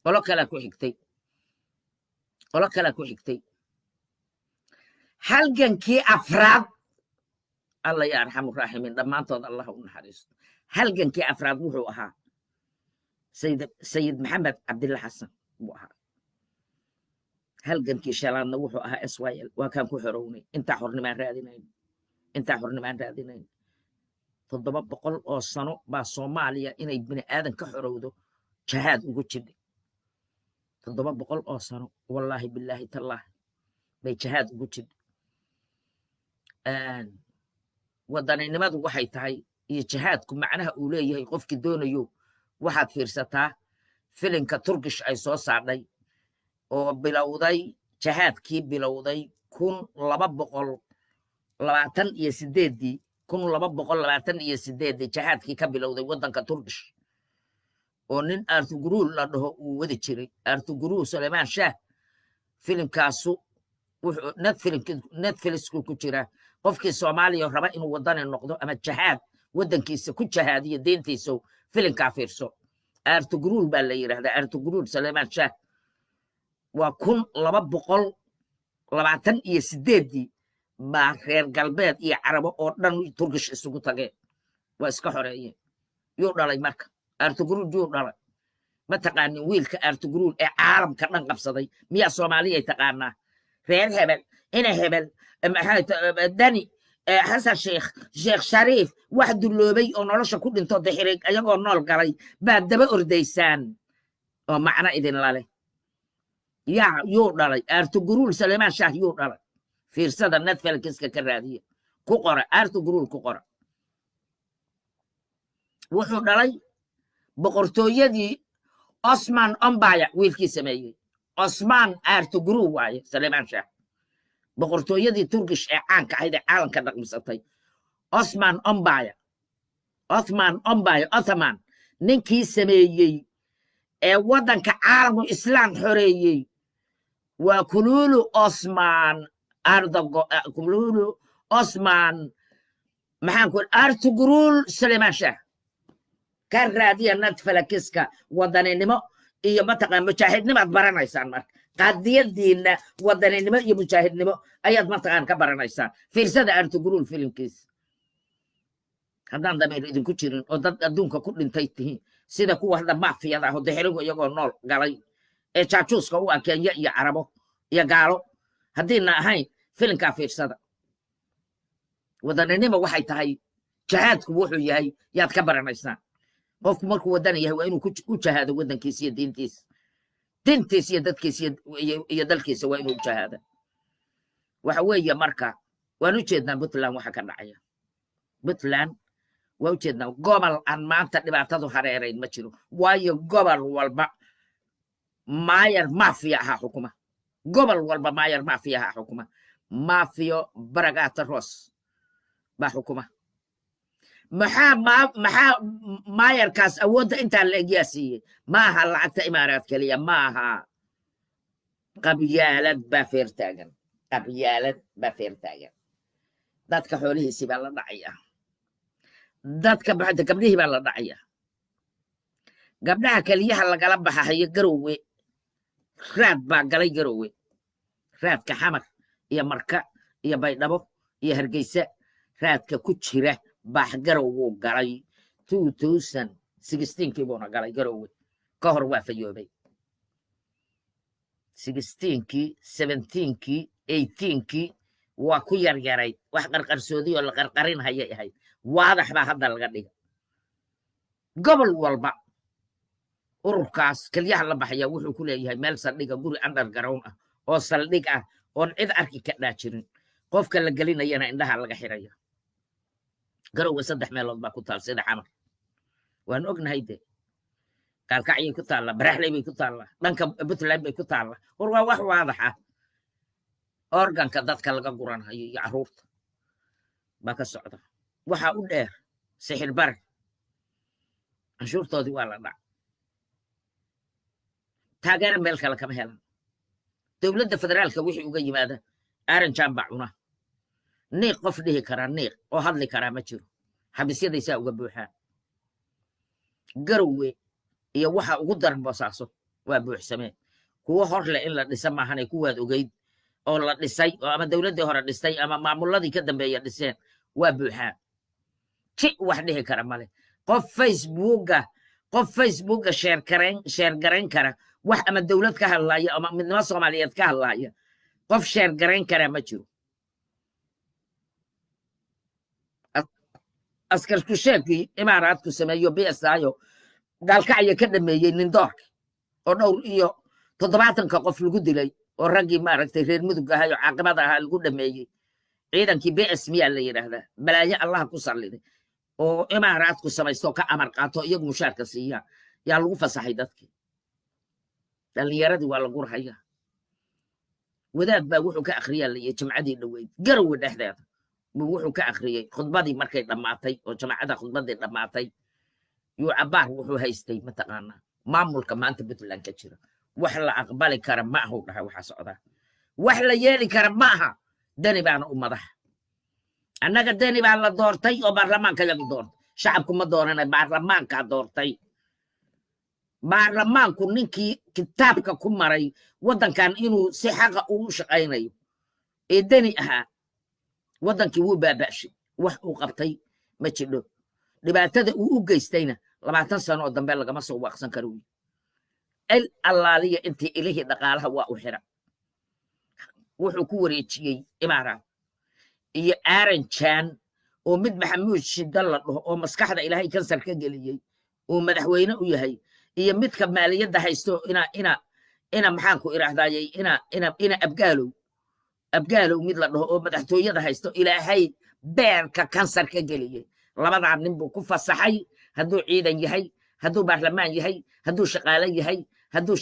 qolo kalaa ku xigtay, qolo kalaa ku xigtay. Halgankii afraad, Alla ya arxamu raaximiin, dhammaantood Allah u naxariisto, halgankii afraad wuxuu ahaa Sayid Maxamed Cabdilla Xasan buu ahaa. Halgankii shanaadna wuxuu ahaa SYL. Waa kaan ku xorownay. Intaa xornimaan raadinayn, intaa xornimaan raadinayn. 700 oo sano baa Soomaaliya inay bini aadan ka xorowdo jahaad ugu jidhay. 700 oo sano, wallaahi bilaahi tallaahi, bay jahaad ugu jidhay. Wadaninimadu waxay tahay iyo jihaadku macnaha uu leeyahay, qofkii doonayo waxaad fiirsataa filinka Turkish ay soo saadhay oo bilowday jihaadkii bilowday 1228-dii, 1228-dii jihaadkii ka bilowday waddanka Turkish oo nin Artugurul la dhaho uu wadi jiray, Artugurul Sulaymaan Shaah. Filimkaasu wuxuu Netflixku ku jira. Qofkii Soomaaliya raba inuu wadani noqdo ama jahaad waddankiisa ku jahaadiyo diintiisa, filimkaa fiirso. Artugurul baa la yidhahdaa, Artugurul Sulaymaan Shaah. Waa 1228-dii baa reer galbeed iyo Carabo oo dhan Turkish isugu tageen, waa iska xoreeyeen. Yuu dhalay marka Artugurul? Yuu dhalay? Ma taqaanin wiilka Artugurul ee caalamka dhan qabsaday? Miyaa Soomaaliyay taqaanaa? Reer hebel, ina hebel, dani, Xasan Sheekh, Sheekh Shariif. Wax dulloobay oo nolosha ku dhinto dixirig ayagoo nool galay baad daba ordaysaan oo macno idinla leh. Yaa yuu dhalay Artuguruul Saleymaan Shaah? Yuu dhalay? Fiirsada, Netflixka ka raadiya, ku qora Artuguruul, ku qora. Wuxuu dhalay boqortooyadii Osman Ombaya wiilkii sameeyey. Osman Artugurul waaye Saleymaan Shaah. Boqortooyadii Turkish ee caanka ahayd ee caalamka dhaqmisatay, Osman Ombaya, Othman Ombaya, Ottoman ninkii sameeyey ee waddanka caalamu Islaam xoreeyey waa Kululu Osman Ardago, Kululu Osman, maxaan ku, Artugrul Suleiman Shah. Ka raadiya Netflixiska. Wadaninimo iyo mataqaan mujaahidnimaad baranaysaan. Marka qadiyadiina wadaninimo iyo mujaahidnimo ayaad mataqaan ka baranaysaan. Fiirsada Artugrul filimkiisa. Haddaan dameer idinku jirin oo dad adduunka ku dhintay tihiin, sida kuwa hadda maafiyada ah oo dixirigu iyagoo nool galay ee jaajuuska u ah Kenya iyo Carabo iyo gaalo, haddiina ahayn, filimkaa fiirsada. Wadaninimo waxay tahay, jahaadku wuxuu yahay yaad ka baranaysaan. Qofku markuu wadan yahay waa inuu u jahaado waddankiisa iyo diintiisa, dintiisa iyo dadkiisa iyo dalkiisa waa inuu u jahaada. Waxa weeye marka waan u jeednaa Puntland waxa ka dhacaya. Puntland waa u jeednaa. Gobol aan maanta dhibaatadu hareerayn ma jiro, waayo gobol walba maayar maafiya ahaa xukuma. Gobol walba maayar maafiya ahaa xukuma. Maafiyo baragaata roos baa xukuma. Maxaa maxaa maayarkaas awoodda intaa la egyaa siiyey? Ma aha lacagta Imaaraad keliya, ma aha. Qabyaalad baa feer taagan, qabyaalad baa feer taagan. Dadka xoolihiisii baa la dhacaya, dadka baxda gabdhihii baa la dhacaya. Gabdhaha keliyaha lagala baxahayo Garowe, raad baa galay Garowe. Raadka Xamar iyo Marka iyo Baydhabo iyo Hargeysa raadka ku jira baax Garowuu galay. 2016-kii buuna galay Garowe. Ka hor waa fayoobay. 16-kii, 17-kii, 18-kii waa ku yaryarayd. Wax qarqarsoodiy oo la qarqarin hayay ahayd. Waadax baa hadda laga dhiga. Gobol walba ururkaas kelyaha la baxaya wuxuu ku leeyahay meel saldhiga, guri underground ah oo saldhig ah oon cid arki ka dhaajirin. Qofka la gelinayana indhaha laga xiraya. Garowe saddex meelood baa ku taal, sida Xamar. Waan ognahay de. Gaalkacyay ku taalla, Baraxley bay ku taalla, dhanka Puntland bay ku taalla. War waa wax waadax ah. Organka dadka laga guranhayo iyo carruurta baa ka socda. Waxaa u dheer sixir barar. Canshuurtoodii waa la dhac. Taageero meel kale kama helan. Dowladda federaalka wixii uga yimaada Aranjan baa cuna. Niiq qof dhihi karaa, niiq oo hadli karaa ma jiro. Xabisyadaysaa uga buuxaan Garowe iyo waxa ugu daran Boosaaso waa buuxsameen. Kuwo hor leh in la dhisa maahanay, kuwaad ogeyd oo la dhisay oo ama dowladdii hore dhistay ama maamuladii ka dambeeya dhiseen waa buuxaan. Ji wax dhihi kara male. Qof Facebooka share garayn kara wax ama dowlad ka hadlaya ama midnimo Soomaaliyeed ka hadlaya, qof share garayn kara ma jiro. Askar kusheekii Imaaraadku sameeyo bsaayo Gaalkacya ka dhameeyey nindoorka oo dhowr iyo toddobaatanka qof lagu dilay oo raggii maaragtay reer Mudug ahay oo caaqibada ahaa lagu dhameeyey, ciidankii BS miyaa la yidhaahdaa, balaayo Allaha ku salliday oo Imaaraadku samaysto, ka amar qaato, iyagu mushaarka siiyaa, yaa lagu fasaxay dadkii. Dhallinyaradii waa lagu rahayaa. Wadaad baa wuxuu ka akhriyaa layihi jimcadii dhoweyd Garowe dhexdeeda buu wuxuu ka akhriyey khudbadii markay dhammaatay oo jamacada khudbadii dhammaatay yuu cabbaar wuxuu haystay mataqaanaa maamulka maanta Puntland ka jira. Wax la aqbali kara ma ahu dhaha. Waxa socdaa wax la yeeli kara ma aha. Deni baana u madax. Annaga Deni baa la doortay oo baarlamaanka yagu doortay. Shacabku ma doorana, baarlamaankaa doortay. Baarlamaanku ninkii kitaabka ku maray waddankan inuu si xaqa ugu shaqaynayo ee Deni ahaa, waddankii wuu baaba'shay. Wax uu qabtay ma jidho. Dhibaatada uu u geystayna 20 sano oo dambe lagama soo waaqsan karo. Wy il allaaliya intii ilihii dhaqaalaha waa u xira. Wuxuu ku wareejiyey Imaaraad iyo Aranjan. Oo mid Maxamuud Shida la dhaho oo maskaxda Ilaahay kansar ka geliyey uu madaxweyne u yahay, iyo midka maaliyadda haysto, ina maxaan ku irahdayey, ina Abgaalow, Abgaalow mid la dhaho oo madaxtooyada haysto, Ilaahay beerka kansar ka geliyey. Labadaa nin buu ku fasaxay, hadduu ciidan yahay, hadduu baarlamaan yahay, hadduu shaqaale yahay, hadduu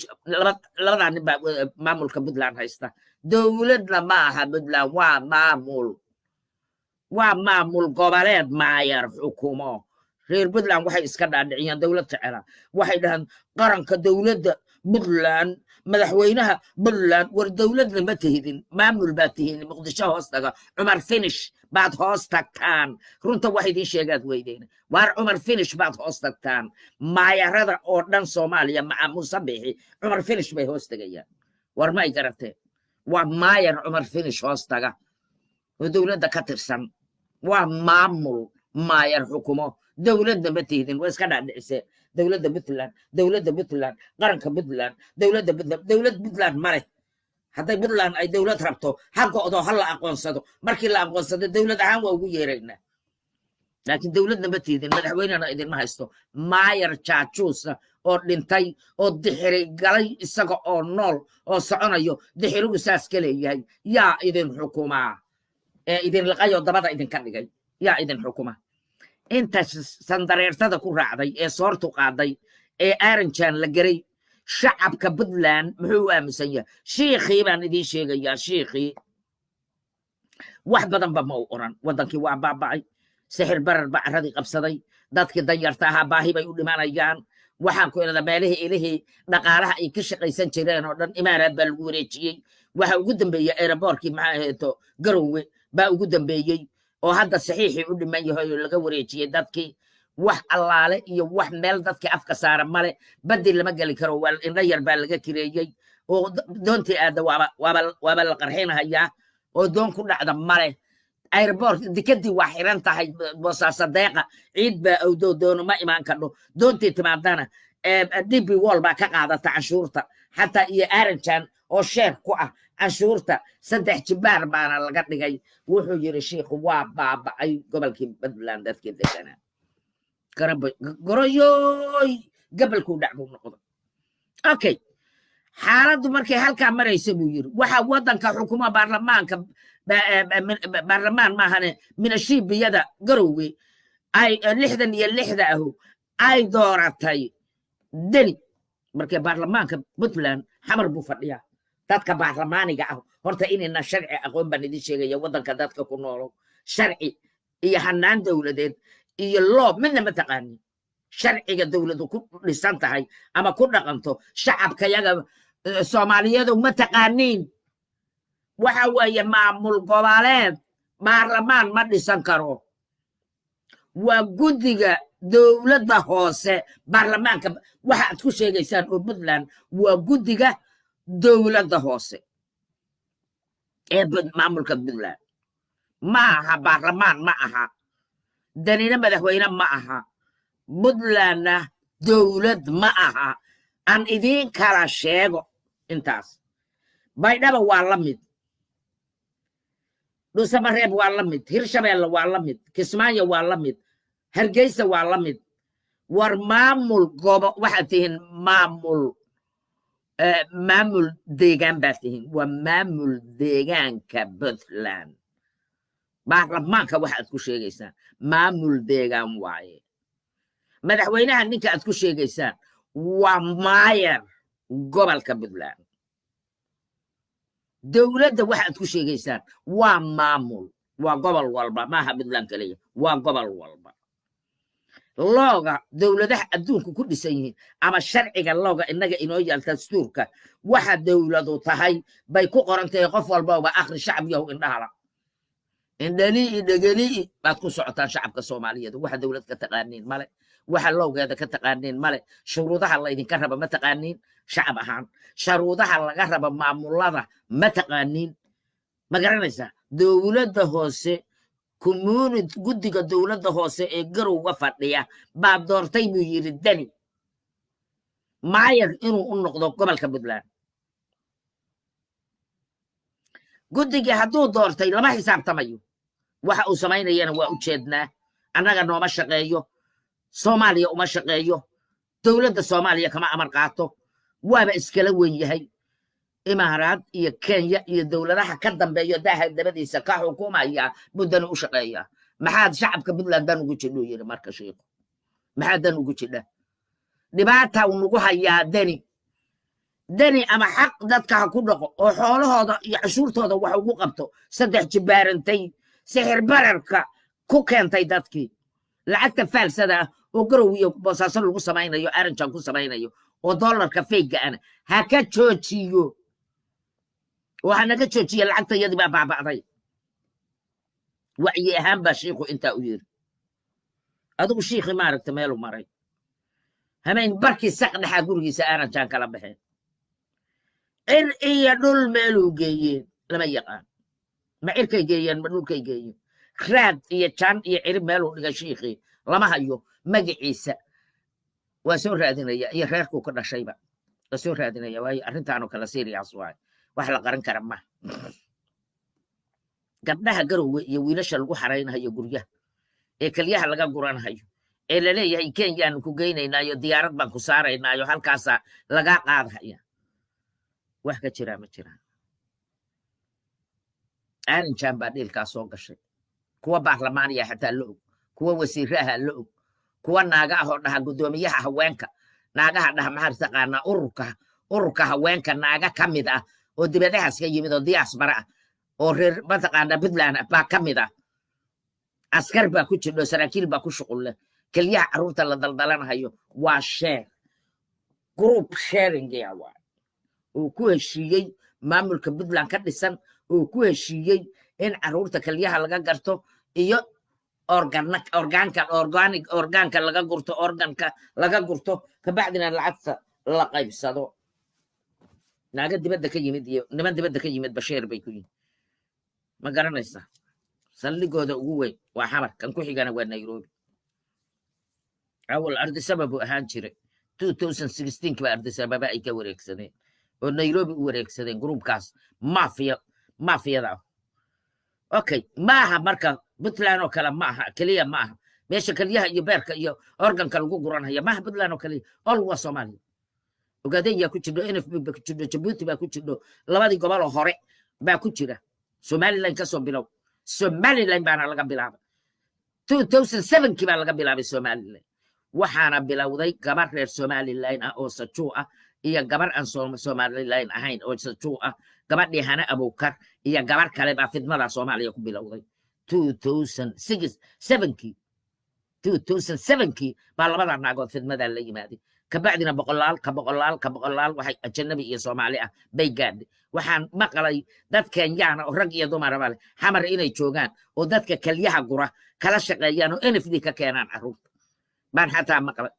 labadaa nin baa maamulka Puntland haysta. Dowladna ma aha Puntland, waa maamul, waa maamul goboleed maayar xukumo. Reer Puntland waxay iska dhaadhiciyaan dowlad jecela. Waxay dhahaan qaranka dowladda Puntland, madaxweynaha Puntland. War dowladna ma tihidin, maamul baad tihiin Muqdisho hoos taga. Cumar Finish baad hoos tagtaan. Runta wax idiin sheegaad weydeen. Waar Cumar Finish baad hoos tagtaan. Maayarada oo dhan Soomaaliya maca Muuse Biixi Cumar Finish bay hoos tegayaan. War ma ay garateen? Waa maayar Cumar Finish hoos taga oo dowladda ka tirsan. Waa maamul maayar xukumo, dowladna ma tihdin. Waa iska dhaadhiciseen dowladda Puntland, dowladda Puntland, qaranka Puntland, dowladda Puntland. Dowlad Puntland ma leh. Hadday Puntland ay dowlad rabto, ha go'do, ha la aqoonsado. Markii la aqoonsado, dowlad ahaan waa ugu yeeraynaa, laakiin dowladna ma tihdin, madaxweynena idinma haysto. Maayar jaajuusa oo dhintay oo dixiri galay, isaga oo nool oo soconayo dixirigu saas ka leeyahay, yaa idin xukumaa ee idin liqayoo dabada idinka dhigay? Yaa idin xukuma? Inta sandareertada ku raacday ee soortu qaaday ee Aranjan la geray, shacabka Puntland muxuu u aaminsan yahay? Shiikhii baan idiin sheegayaa. Shiikhii wax badanba ma u oran. Waddankii waa baaba'ay, sixir barar ba carradii qabsaday, dadkii danyarta ahaa baahi bay u dhimanayaan. Waxaan ku idhahdaa, meelihii ilihii dhaqaalaha ay ka shaqaysan jireen oo dhan Imaaraad baa lagu wareejiyey. Waxa ugu dambeeyey airportkii, maxaa aheeto, Garowe baa ugu dambeeyey oo hadda saxiixii u dhiman yahay oo laga wareejiyey dadkii. Wax allaale iyo wax meel dadkii afka saara male. Baddi lama geli karo, waa indho yar baa laga kireeyey oo doontii aadda waaba la qarxinahayaa oo doon ku dhacda male. Airport, dekadii waa xiran tahay. Boosaaso deeqa ciid baa awdoo doono ma imaan kadho. Doontii timaadana DP World baa ka qaadata canshuurta, xataa iyo Aranjan oo sheer ku ah canshuurta. 3 jibaar baana laga dhigay. Wuxuu yidhi shiikhu, waa baaba'ay gobolkii Puntland, dadkii deganaa goroyoy gabalkuu dhac buu noqday. Okay, xaaladdu markay halkaa maraysa buu yidhi, waxa waddanka xukuma baarlamaanka, baarlamaan maahane, minashiibiyada Garowe ay 66-da ahu ay dooratay Deni. Markee baarlamaanka Puntland Xamar buu fadhiyaa. Dadka baarlamaaniga ah horta inayna sharci aqoon baan idin sheegaya. Waddanka dadka ku noolo sharci iyo hanaan dowladeed iyo loo midna ma taqaanin. Sharciga dowladu ku dhisan tahay ama ku dhaqanto, shacabkayaga Soomaaliyeedu ma taqaaniin. Waxa weeye, maamul goboleed baarlamaan ma dhisan karo. Waa guddiga dowladda hoose. Baarlamaanka waxa aad ku sheegaysaan oo Puntland waa guddiga dowladda hoose ee maamulka Puntland. Ma aha baarlamaan, ma aha. Danina madaxweyne ma aha. Puntlandna dowlad ma aha. Aan idiin kala sheego intaas. Baydhaba waa la mid, Dhuusamareeb waa la mid, Hirshabeelle waa la mid, Kismaayo waa la mid, Hargeysa waa la mid. War maamul gobo waxaad tihiin, maamul deegaan baad tihiin. Waa maamul deegaanka Puntland. Baarlamaanka waxaad ku sheegaysaan maamul deegaan waaye. Madaxweynaha ninka aad ku sheegaysaan waa maayar gobolka Puntland. Dowladda waxaad ku sheegaysaan waa maamul, waa gobol walba, maaha Puntland keliya, waa gobol walba. Looga dowladaha adduunka ku dhisan yihiin ama sharciga looga innaga inoo yaal, dastuurka, waxa dowladu tahay bay ku qoran tahay. Qof walbaba akhri. Shacab yahow indhahala, indhalii dhegelii baad ku socotaan. Shacabka Soomaaliyeed waxa dowlad ka taqaaniin male, waxa lowgeeda ka taqaaniin male, shuruudaha laydinka raba ma taqaaniin. Shacab ahaan shuruudaha laga raba maamulada ma taqaaniin. Ma garanaysaa? Dowladda hoose, community, guddiga dowladda hoose ee Garowga fadhiya baa doortay buu yidhi Deni maayar inuu u noqdo gobolka Puntland. Guddigii hadduu doortay, lama xisaabtamayo. Waxa uu samaynayana waa u jeednaa. Annaga nooma shaqeeyo, Soomaaliya uma shaqeeyo, dowladda Soomaaliya kama amar qaato. Waaba iskala weyn yahay. Imaaraad iyo Kenya iyo dowladaha ka dambeeyo daaha dabadiisa ka xukumaya muddana u shaqeeya. Maxaad shacabka Puntland dan ugu jidhuu yidhi marka shiiku? Maxaa dan ugu jidha? Dhibaata uu nagu hayaa Deni. Deni ama xaq dadka ha ku dhaqo oo xoolahooda iyo cashuurtooda wax ugu qabto, saddex jibaarantay, sixir bararka ku keentay dadkii, lacagta faalsada ah oo Garow iyo Boosaaso lagu samaynayo, Aranjan ku samaynayo, oo dollarka fake-ga ana ha ka joojiyo oo ha naga joojiyo. Lacagta iyadii baa baaba'day. Wacyi ahaan baa shiikhu intaa u yiri. Adigu shiikhi maaragta meelu maray, hameen barkii saq dhexaa gurigiisa Aranjan kala baxeen. Cir iyo dhul meeluu geeyeen lama yaqaan. Ma cirkay geeyeen, ma dhulkay geeyeen? Raad iyo jaan iyo cirib meeluu dhigay shiikhii lama hayo. Magaciisa waa soo raadinaya iyo reerkuu ka dhashayba waa soo raadinaya, waayo arrintaanoo kale serious waaye, wax la qaran kara ma. Gabdhaha Garowe iyo wiilasha lagu xaraynahayo guryaha ee kelyaha laga guranhayo ee laleeyahay Kenyaanu ku geynaynaayo, diyaarad baan ku saaraynaayo, halkaasaa lagaa qaadhaya, wax ka jiraa ma jiraan. Arinjan baa dhiilkaa soo gashay. Kuwa baarlamaaniya xataa la og, kuwa wasiiraha la og, kuwa naaga ah oo dhaha guddoomiyaha haweenka naagaha dhaha, maxaa taqaanaa, ururka haweenka naaga ka mid ah oo dibadahaas ka yimid oo diaspora ah oo reer mataqaanaa Puntland ah baa ka mid ah. Askar baa ku jirdho, saraakiil baa ku shuqul leh. Keliyaha carruurta la daldalanahayo waa share, group sharing ya waay, uu ku heshiiyey maamulka Puntland ka dhisan, uu ku heshiiyey in carruurta kelyaha laga garto iyo organ-ka organic organ-ka laga gurto, organ-ka laga gurto, kabacdina lacagta la qaybsado. Naaga dibadda ka yimid iyo niman dibadda ka yimid basheer bay ku yihin. Ma garanaysaa? Saldhigooda ugu weyn waa Xamar, kan ku xigana waa Nairobi. Awal Ardisaba buu ahaan jiray. 2016 ba Ardisababa ay ka wareegsadeen oo Nairobi u wareegsadeen group-kaas mafia mafiyada ah. Okay, maaha marka Puntland oo kale maaha keliya, maaha meesha keliyaha iyo beerka iyo organ-ka lagu guranaya maaha Puntland oo keliya, all waa Soomaaliya. Ogaadeen yaa ku jirdho, NFD baa ku jirdho, Jabuuti baa ku jirdho, labadii goboloo hore baa ku jira. Somaliland kasoo bilow, Somaliland baana laga bilaabay 2007kii baa laga bilaabay Somaliland. Waxaana bilowday gabar reer Somaliland ah oo sajuu ah iyo gabar aan Somaliland ahayn oo sajuu ah. Gabadhii Hane Abuukar iyo gabar kale baa fidmada Soomaaliya ku bilowday 2006 7-kii. 2007-kii baa labada naagood fidmadaa la yimaaday. Kabacdina boqolaal ka boqolaal ka boqolaal waxay ajanabi iyo Soomaali ah bay gaadhay. Waxaan maqlay dad Kenyaana oo rag iyo dumaraba leh Xamar inay joogaan oo dadka kelyaha gura kala shaqeeyaan oo NFD ka keenaan carruurta baan xataa maqlay.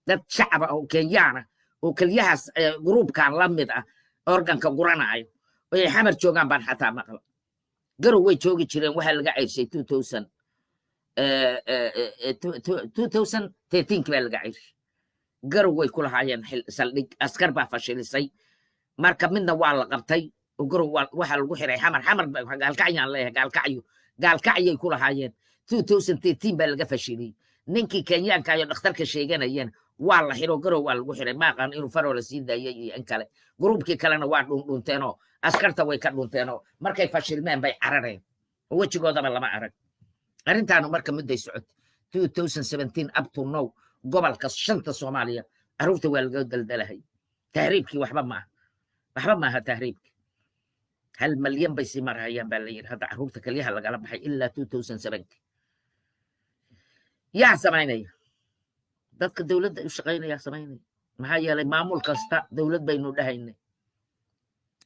Dad shacaba oo Kenyaana oo kelyahaas group-kan la mid ah organ-ka guranaayo oo ay Xamar joogaan baan xataa maqlay. Garow way joogi jireen. Waxaa laga ceyrshay 2013 baa laga ceyrshay. Garow way ku lahaayeen saldhig. Askar baa fashilisay. Marka midna waa la qabtay oo Garow waxaa lagu xiray Xamar. Xamar Gaalkacyaan leeyahay, Gaalkacyo, Gaalkacyay ku lahaayeen. 2013 baa laga fashiliyey. Ninkii Kenyaanka iyo dhakhtarka sheeganayeen waa la xiro, Garow waa lagu xiray. Ma aqaan inuu faroo la sii daayay iyo in kale. Group-kii kalena waa dhunteenoo askarta way ka dhunteenoo markay fashilmeen bay carareen oo wejigoodaba lama arag. Arrintaanu marka mudday socotay, 2017 up to now. Gobolka shanta Soomaaliya carruurta waa laga daldalahay. Tahriibkii waxba maaha, waxba maaha tahriibki. 1 malyan bay sii marhayaan baa la yidhi hadda carruurta kelyaha lagala baxay ilaa 2007. Yaa samaynaya? Dadka dowladda u shaqaynaya samaynaya. Maxaa yeelay maamul kasta dowlad baynu dhahaynay.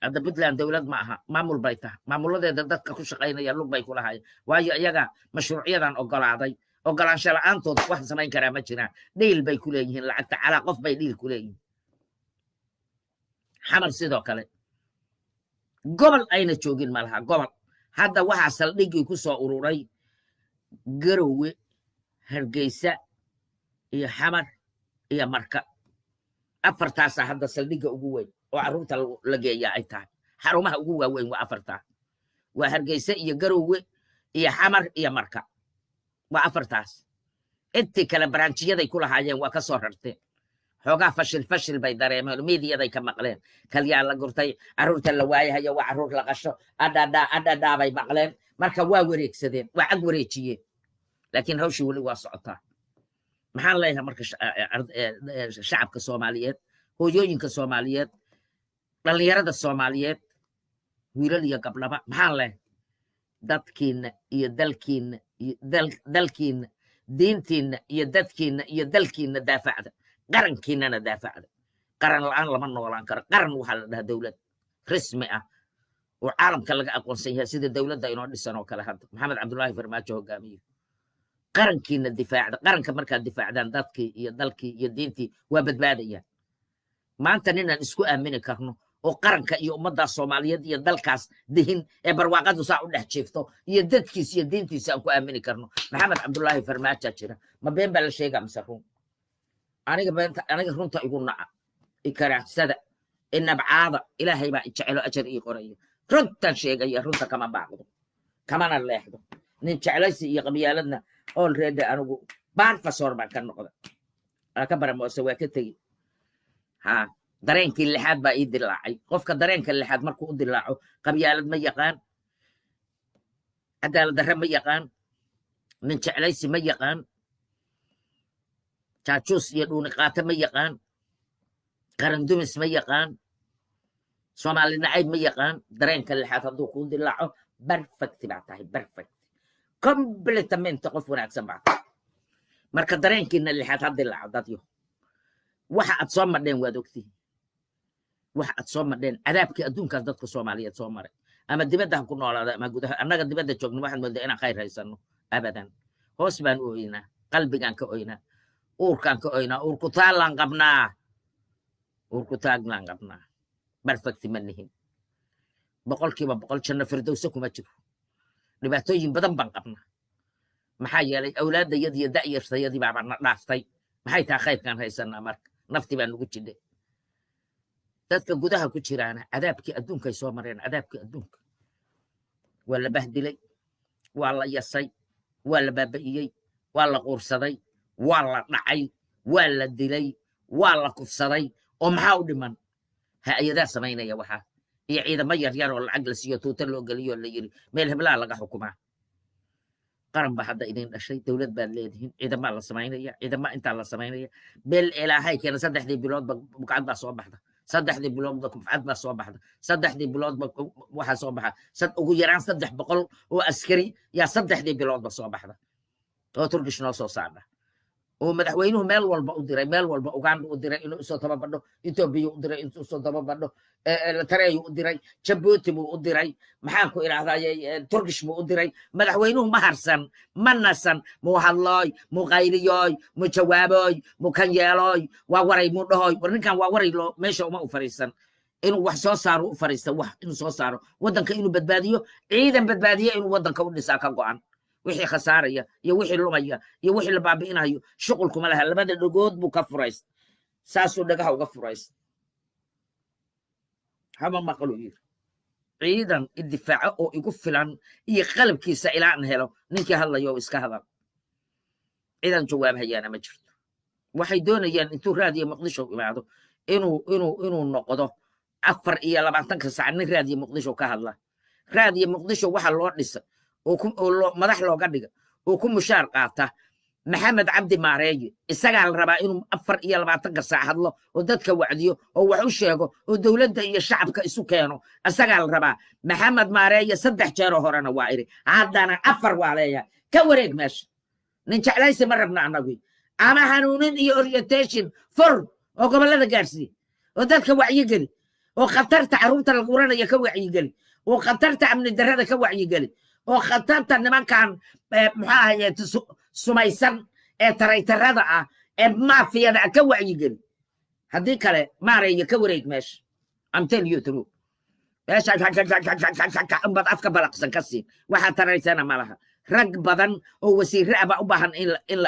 Hadda Puntland dowlad ma aha, maamul bay tahay. Maamuladeeda dadka ku shaqaynaya lug bay kulahaayeen, waayo iyaga mashruucyadan ogolaaday. Ogolaansho la-aantood wax samayn karaa ma jiraan. Dhiil bay ku leeyihiin lacagta, calaa qof bay dhiil ku leeyihiin. Xamar sidoo kale, gobol ayna joogin malaha gobol. Hadda waxaa saldhiggii ku soo ururay Garowe, Hargeysa iyo Xamar iyo Marka. Afartaasa hadda saldhigga ugu weyn oo carruurta la geeyaa ay tahay. Xarumaha ugu waaweyn waa afartaa: waa Hargeysa iyo Garowe. Iyo Xamar iyo Marka, waa afartaas. Intii kale branchiyaday ku lahaayeen waa ka soo rarteen. Xoogaa fashil fashil bay dareemeen, miidiyaday ka maqleen, kalyaa la gurtay, carruurta la waayahayo, waa carruur la qasho, adhadhaa adhadhaa bay maqleen. Marka waa wareegsadeen, waa cag wareejiyeen, laakiin hawshii weli waa socotaa. Maxaan leeyahay marka shacabka Soomaaliyeed, hooyooyinka Soomaaliyeed, dhallinyarada Soomaaliyeed, wiilal iyo gabdhaba? Maxaan leeyahay? Dadkiinna iyo dalkiinna iyo dalkiinna, diintiinna iyo dadkiinna iyo dalkiinna daafacda, qarankiinnana daafacda. Qaran la'aan lama noolaan karo. Qaran waxaa la dhahaa dowlad rasmi ah oo caalamka laga aqoonsan yahay, sida dowladda inoo dhisan oo kale hadda Maxamed Cabdullaahi Farmaajo hogaamiyo. Qarankiina difaacda. Qaranka markaad difaacdaan, dadkii iyo dalkii iyo diintii waa badbaadayaan. Maanta ninaan isku aamini karno oo qaranka iyo ummaddaa Soomaaliyeed iyo dalkaas dihin ee barwaaqadu saa u dhex jiifto iyo dadkiis iyo diintiisa aan ku aamini karno, Maxamed Cabdullaahi Farmaaja jira. Ma been baa la sheegaa mise run? Aniga beenta, aniga runta igu naca, ikaraacsada, inabcaada, Ilaahay baa ijecelo, ajar ii qoraya. Runtan sheegaya, runta kama baaqdo, kamana leexdo. Nin jeclaysi iyo qabyaaladna already anigu barfasor baan ka noqda, waa ka baramoose, waa ka tegi. Ha, dareenkii lixaad baa ii dilaacay. Qofka dareenka lixaad markuu u dilaaco, qabyaalad ma yaqaan, cadaalad darre ma yaqaan, nin jeclaysi ma yaqaan, jaajuus iyo dhuuni qaate ma yaqaan, qarandumis ma yaqaan, Soomaali nacayb ma yaqaan. Dareenka lixaad hadduu kuu dilaaco, perfect baa tahay, perfect, completamente qof wanaagsan baa tahay. Marka dareenkiina lixaad ha dilaaco. Dadyo, waxa aad soo madheen waad ogtihiin. Waxa aad soo madheen, cadaabkii adduunkaas dadka Soomaaliyeed soo maray, ama dibadda ha ku noolaada ama gudaha. Annaga dibadda joogno waxaad moodaa inaan khayr haysano. Abadan, hoos baan u oynaa, qalbigaan ka oynaa, uurkaan ka oynaa, uurku taallaan qabnaa, uurku taaglaan qabnaa. Perfect ma nihin, 100% janno firdowse kuma jiro. Dhibaatooyin badan baan qabnaa. Maxaa yeelay, awlaaddayadii iyo da'yartayadii baaba na dhaaftay. Maxay tahay khayrkaan haysanaa? Marka nafti baa nugu jidhay. Dadka gudaha ku jiraana cadaabkii adduunkay soo mareen. Cadaabkii adduunka waa la bahdilay, waa la yasay, waa la baaba'iyey, waa la quursaday, waa la dhacay, waa la dilay, waa la kufsaday. Oo maxaa u dhiman? Ha-ayadaa samaynaya waxaa iyo ciidamo yaryar oo lacag la siiyo, tuuta loo geliyo, la yiri meel heblaa laga xukumaa. Qaran baa hadda idin dhashay, dowlad baad leedihiin, ciidamaa la samaynaya, ciidama intaa la samaynaya. Beel Ilaahay keena, saddexdii biloodba bukcad baa soo baxda, saddexdii biloodba kubcad baa soo baxda, saddexdii biloodba waxaa soo baxa ugu yaraan 300 oo askari yaa saddexdii biloodba soo baxda oo Turkish noo soo saarna, oo madaxweynuhu meel walba u diray. Meel walba Uganda u diray inuu usoo tababadho, Etoobiya u diray inuu usoo tababadho, Tareeyu u diray, Jabuuti buu u diray, maxaan ku idhahdaye, Turkish buu u diray. Madaxweynuhu ma harsan, ma nasan. Muu hadlooy, muu qayliyooy, muu jawaabooy, muu kan yeelooy, waa waray muu dhahoy. War ninkan waa waray loo meesha uma u fariisan. Inuu wax soo saaro u fariista, wax inuu soo saaro, waddanka inuu badbaadiyo, ciidan badbaadiyo inuu waddanka u dhisaa ka go'an. Wixii khasaaraya iyo wixii lumaya iyo wixii la baabi'inayo shuqulkuma laha. Labada dhagood buu ka furayst, saasuu dhagaha uga furayst, hama maqlu yiri. Ciidan idifaaco oo igu filan iyo qalabkiisa ilaan helo, ninkii hadlayo iska hadal. Ciidan jawaab hayaana ma jirto. Waxay doonayaan intuu Raadiyo Muqdisho imaado inuu noqdo 24-ka sac nin Raadiyo Muqdisho ka hadla. Raadiyo Muqdisho waxa loo dhisa oo madax looga dhiga oo ku mushaar qaata Maxamed Cabdi Maareeye. Isagaa la rabaa inuu 24-ka saac hadlo oo dadka wacdiyo oo wax u sheego oo dowladda iyo shacabka isu keeno. Isagaa la rabaa Maxamed Maareeye. Saddex jeeroo horena waa iri, haddana afar waa leeyahay: ka wareeg meesha. Nin jeclaysi ma rabna annagu, ama hanuunin iyo orientation fur oo gobollada gaarsii oo dadka wacyigeli oo khatarta carruurta la guranaya ka wacyigeli oo khatarta amni darrada ka wacyigeli oo khatarta nimankan, muxuu ahaye, sumaysan ee taraytarada ah ee maafiyada ah ka wacyigeli. Haddii kale, Maareeya, ka wareeg meesha. I'm tell you true. Meesha unbaad afka balaqsan ka siin, waxaad taraysana ma laha. Rag badan oo wasiirre ah baa u baahan in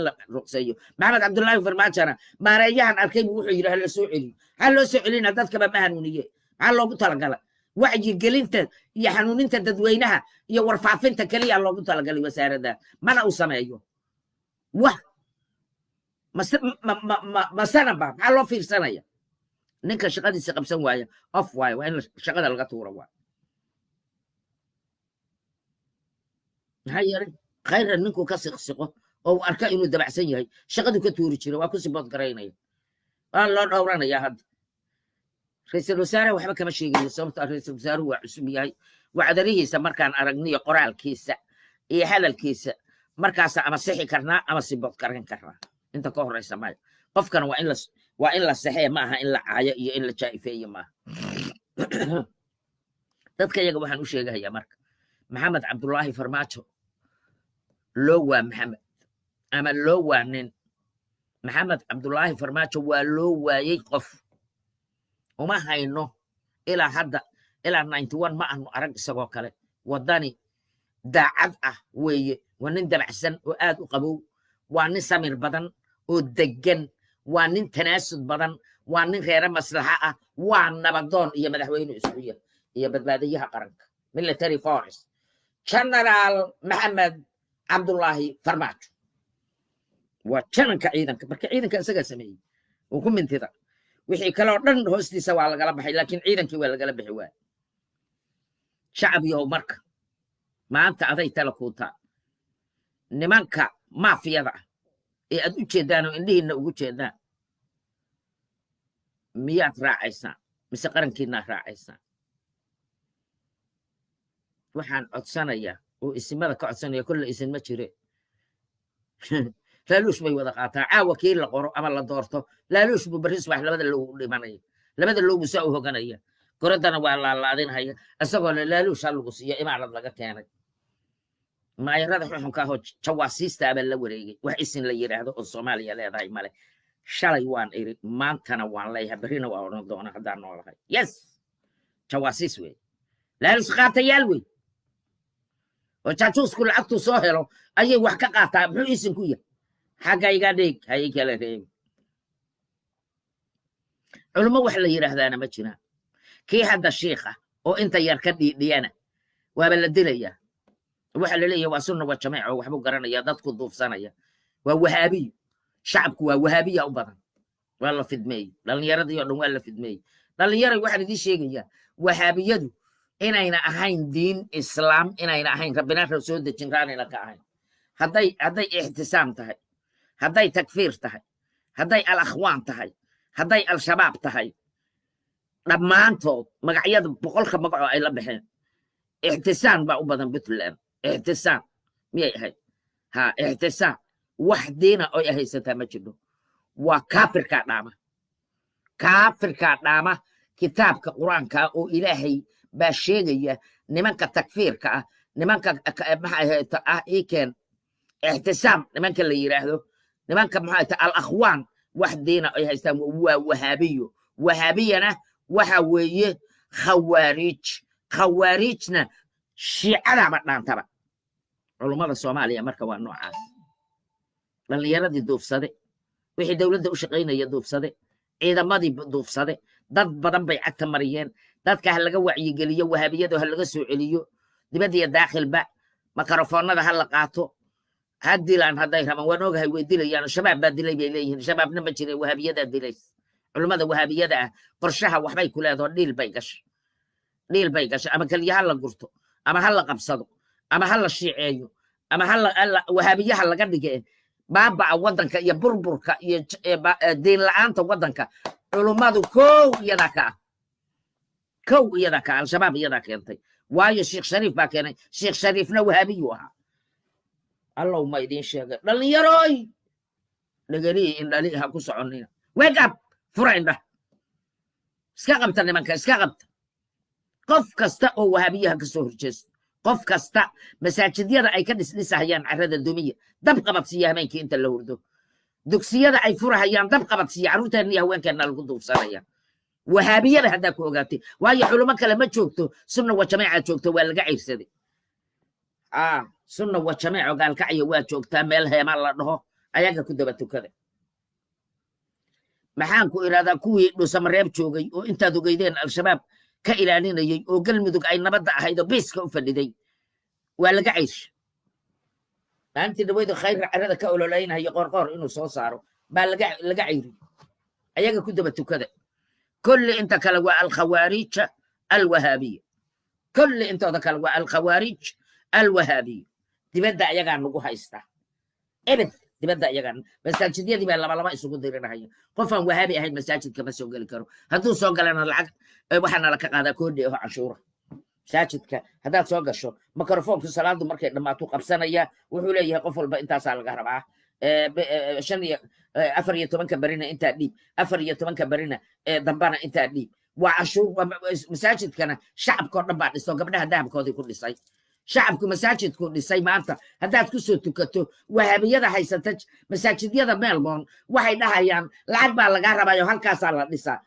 la ruqseeyo. Maxamed Cabdullaahi Farmaajona maareeyahan arkay buu wuxuu yidhi: "Ha la soo celiyo." Ha loo soo celina, dadkaba ma hanuuniye. Maxaa loogu talagala? Wacyigelinta iyo xanuuninta dadweynaha iyo warfaafinta keliya loogu talagalay wasaaradda, mana uu sameeyo wax. Masanaba maxaa loo fiirsanaya? Ninka shaqadiisa qabsan waaya off waayo, waa in shaqada laga tuura waay. Maxaa yeelay, Khayran ninkuu ka siqsiqo oo uu arka inuu dabacsan yahay, shaqaduu ka tuuri jira, waa ku sibood garaynaya, waa loo dhowranaya. Hadda ra-iisul wasaaraha waxba kama sheegayo, sababto ra-iisul wasaaruhu waa cusub yahay. Wacdarihiisa markaan aragniyo, qoraalkiisa iyo hadalkiisa, markaasa ama sixi karnaa ama sibood garan karnaa. Inta ka horeysa maya. Qofkana waa in la saxee, ma aha in la caayo iyo in la jaa'ifeeyo maaha. Dadka iyaga waxaan u sheegahayaa marka, Maxamed Cabdullaahi Farmaajo loo waa Maxamed ama loo waa nin. Maxamed Cabdullaahi Farmaajo waa loo waayey, qof uma hayno ilaa hadda, ilaa 91 ma aanu arag isagoo kale. Waddani daacad ah weeye, waa nin dabacsan oo aad u qabow, waa nin samir badan oo deggan, waa nin tanaasud badan, waa nin reere maslaxa ah, waa nabadoon iyo madaxweyne isku yar iyo badbaadiyaha qaranka, military force, General Maxamed Cabdullaahi Farmaajo waa jananka ciidanka. Marka ciidanka isagaa sameeyey uu ku mintida, wixii kale oo dhan hoostiisa waa lagala baxay, laakiin ciidankii waa lagala bixi waaya. Shacab yahow, marka maanta aday tala kuutaa. Nimanka maafiyada ah ee aad u jeeddaan oo indhihiinna ugu jeedaan, miyaad raacaysaan mise qarankiinnaad raacaysaan? Waxaan codsanayaa oo isimada ka codsanaya, kolle isin ma jire, laaluush bay wada qaataa. Caawa kii la qoro ama la doorto, laaluush buu berri subax labada low u dhimanaya, labada lowbu saa u hoganaya, goradana waa laalaadinhaya, isagoo le laaluush ha lagu siiyo. Imaarad laga keenay maayarada xuxunka ahoo jawaasiista abaa la wareegay. Wax isin la yidhaahdo oo Soomaaliya leedahay male. Shalay waan iri, maantana waan leeyahay, berrina waa odhan doona haddaan noolahay. Yes, jawaasiis wey, laaluush qaatayaal wey, oo jaajuusku lacagtuu soo helo ayay wax ka qaataa. Muxuu isin ku yahay? Xagga iga dhig, hayay kala reebi. Culummo wax la yidhaahdaana ma jiraan. Kii hadda shiikha oo inta yar ka dhiidhiyana waaba la dilayaa. Waxa la leeyahay waa sunna, waa jameeca oo waxbuu garanaya, dadku duufsanaya, waa wahaabiyo. Shacabku waa wahaabiya u badan, waa la fidmeeyey, dhallinyaradii oo dhan waa la fidmeeyey. Dhallinyaray, waxaan idiin sheegayaa wahaabiyadu inayna ahayn diin Islaam, inayna ahayn rabbina soo dejin, raanayna ka ahayn. Hadday ixtisaam tahay, hadday takfiir tahay, hadday Al Akhwaan tahay, hadday Al-Shabaab tahay, dhammaantood magacyada boqolka magacoo ay la baxeen, Ixtisaan baa u badan. Puntland Ixtisaan miyay ahayd? Ha, Ixtisaan. Wax diina oy ahaysataa ma jirto. Waa kaafirkaa dhaama, kaafirkaa dhaama. Kitaabka Qur-aanka oo Ilaahay baa sheegaya nimanka takfiirka ah, nimanka maxay ahayd ah, ikeen Ixtisaam nimanka la yidhaahdo, nimanka maxay ahayd Al Akhwaan, wax diina ay haystaan waa wahaabiyo. Wahaabiyana waxa weeye khawaariij, khawaariijna shiicadaba dhaantaba. Culummada Soomaaliya marka waa noocaas. Dhallinyaradii duufsade, wixii dowladda u shaqaynaya duufsade, ciidamadii duufsade, dad badan bay cagta mariyeen. Dadka ha laga wacyigeliyo wahaabiyada, ha laga soo celiyo dibadda iyo daakhilba. Makarofoonada ha la qaato, ha dilaan hadday rabaan. Waan ogahay way dilayaan. Shabaab baa dilay bay leeyihiin, shabaabna ma jirin, wahabiyadaa dilays. Culummada wahabiyada ah qorshaha waxbay ku leedaho, dhiil bay gashay, dhiil bay gashay. Ama keliya ha la gurto, ama ha la qabsado, ama ha la shiiceeyo, ama ha wahaabiyaha laga dhige. Baaba'a waddanka iyo burburka iyo diin la'aanta waddanka culummadu kow iyadaa ka ah, kow iyadaa ka ah. Al-Shabaab iyadaa keentay, waayo Sheekh Shariif baa keenay. Sheekh Shariifna wahaabiyuu ahaa. Allow ma idiin sheegay? Dhallinyarooy, dhegelihii indhali ha ku soconina. Wake up, fura indhaha, iska qabta nimanka, iska qabta. Qof kasta oo wahaabiyaha ka soo horjeesto, qof kasta masaajidyada ay ka dhisdhisahayaan carrada dumiya, dab qabadsiiya habeenkii inta la hurdo. Dugsiyada ay furahayaan dab qabadsiiya, carruurteenna iyo haweenkeenna lagu duufsanaya. Wahaabiyada haddaa ku ogaatay, waayo culimo kale ma joogto, Sunna wa Jameeca joogto, waa laga ciirsaday. Sunna wa Jameeco Gaalkacya waa joogtaa, meel heema la dhaho ayaga ku daba tukada. Maxaan ku idhahdaa, kuwii Dhusamareeb joogay oo intaad ogeydeen Al-Shabaab. Ka ilaalinayay oo Galmudug ay nabadda ahayd oo biiska u fadhiday waa laga ceyrsha. Maalintii dhaweydu Khayr carada ka ololaynayo Qoorqoor inuu soo saaro baa laga ceyri. Ayaga ku daba tukada. Kulli inta kale waa Alkhawaarija Alwahaabiya. Kulli intooda kale waa Alkhawaarij Alwahaabiya. Dibadda ayagaa nagu haysta ebed. Dibadda iyagaa masaajidyadii baa laba laba isugu dirinahaya. Qof aan Wahaabi ahayn masaajidka ma soo geli karo. Hadduu soo galana lacag waxaana laka qaadaa koodhi aho canshuura. Masaajidka haddaad soo gasho, mikrofoonku salaadu markay dhammaatuu qabsanaya. Wuxuu leeyahay qof walba intaasaa laga rabaa, shan iyo 14-ka berina intaa dhiib, 14-ka berina dambana intaa dhiib. Waa canshuur. Masaajidkana shacabkoo dhan baa dhiso, gabdhaha dahabkoodii ku dhisay. Shacabku masaajidku dhisay. Maanta haddaad kusoo tukato, Wahaabiyada haysata masaajidyada Melbourne waxay dhahayaan lacag baa lagaa rabayo. Halkaasaa la dhisaa.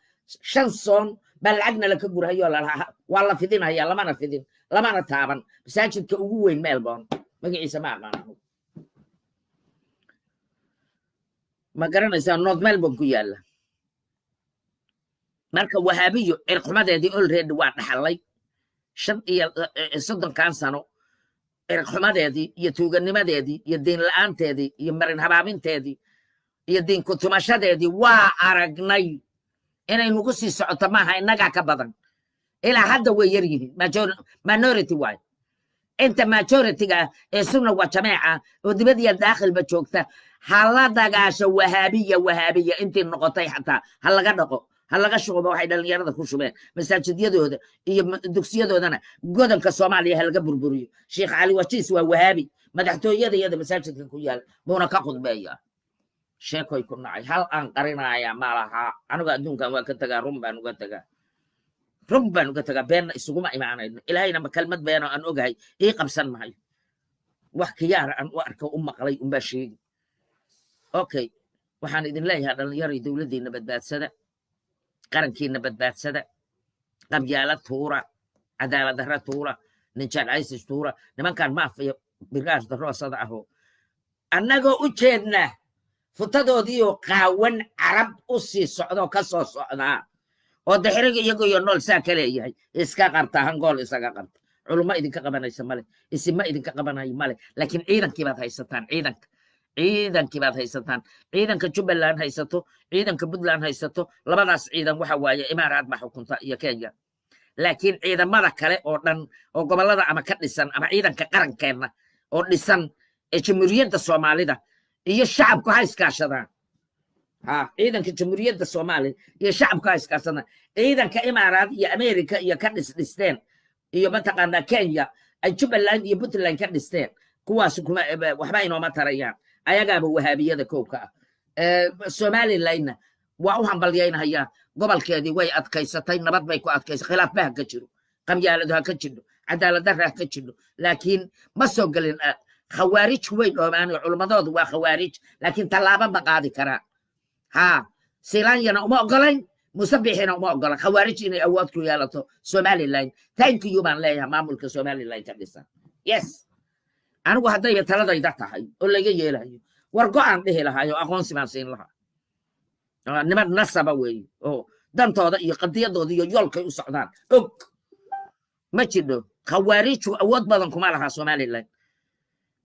Shan soon baa lacagna laka gurhayo. Waa la fidinaya, lamana fidin, lamana taaban. Masaajidka ugu weyn Melbourne magaciisa ma aqaan anugu. Ma garanaysaa? North Melbourne ku yaalla. Marka Wahaabiyo cirqxumadeedii already waa dhaxalay. 35-kan sano cirqxumadeedii iyo tuuganimadeedii iyo diin la'aanteedii iyo marin habaabinteedii iyo diin kutumashadeedii waa aragnay. Inay nagu sii socoto maaha. Innagaa ka badan. Ilaa hadda way yar yihiin, minority waay. Inta majority-ga ee Sunna wa Jameeca oo dibad iyo daakhilba joogta ha la dagaasho Wahaabiya. Wahaabiya intii noqotay xataa ha laga dhaqo, ha laga shuquba waxay dhalinyarada ku shubeen masaajidyadooda iyo dugsiyadoodana. Godanka Soomaaliya ha laga burburiyo. Sheekh Cali Wajiis waa Wahaabi. Madaxtooyada iyada masaajidka ku yaal buuna ka khudbeeyaa. Sheekoy ku nacay. Hal aan qarinaya ma laha. Anigu adduunkan waa ka tagaa, run baan uga tagaa, run baan uga tagaa. Beenna isuguma imaanayno. Ilaahayna ma kelmad beenoo aan ogahay ii qabsan mahayo. Wax kiyaara aan u arko, u maqlay unbaa sheegi. Okay, waxaan idin leeyahay, dhallinyaray, dowladdiinna badbaadsada, qarankiina badbaadsada. Qabyaala tuura, cadaalad darra tuura, ninjaan ISIS tuura, nimankan maafiya birgaas daroosada ahoo annagoo u jeedna futadoodiioo qaawan Carab u sii socdoo ka soo socdaa oo dixiriga iyagoo iyo nool saa ka leeyahay. Iska qabta hangool, isaga qabta. Culummo idinka qabanaysa male, isima idinka qabanayo male, laakiin ciidankii baad haysataan. Ciidanka, ciidankii baad haysataan. Ciidanka Jubbaland haysato, ciidanka Puntland haysato, labadaas ciidan waxa waaye Imaaraad baa xukunta iyo Kenya. Laakiin ciidamada kale oo dhan oo gobollada ama ka dhisan ama ciidanka qarankeenna oo dhisan ee Jamhuuriyadda Soomaalida iyo shacabku ha iskaashadaan. Ha, ciidanka Jamhuuriyadda Soomaaliya iyo shacabku ha iskaashadaan. Ciidanka Imaaraad iyo America iyo ka dhisdhisteen iyo mataqaanaa Kenya ay Jubbaland iyo Puntland ka dhisteen, kuwaas kuma waxba inooma tarayaan. Ayagaaba Wahaabiyada kowka ah. Somalilandna waa u hambalyaynahayaa. Gobolkeedii way adkaysatay, nabad bay ku adkaysatay. Khilaaf ba ha ka jiro, qabyaaladu ha ka jidho, cadaalad darra ha ka jidho, laakiin ma soo gelin. Khawaarij way dhoomaan. Culummadoodu waa khawaarij, laakiin tallaabo ma qaadi karaan. Ha Silaanyana uma ogolayn, Musabixina uma ogolan khawaarij inay awood ku yeelato Somaliland. Thank you baan leeyahay maamulka Somaliland ka dhisan. Yes, anigu haddayba taladayda tahay oo laga yeelayo, war go'aan dhihi lahaayo, aqoonsi baan siin lahaa. Niman nasaba weeye oo dantooda iyo qadiyadooda iyo yoolkay u socdaan og. Ma jidho, khawaariiju awood badan kuma laha Somaliland.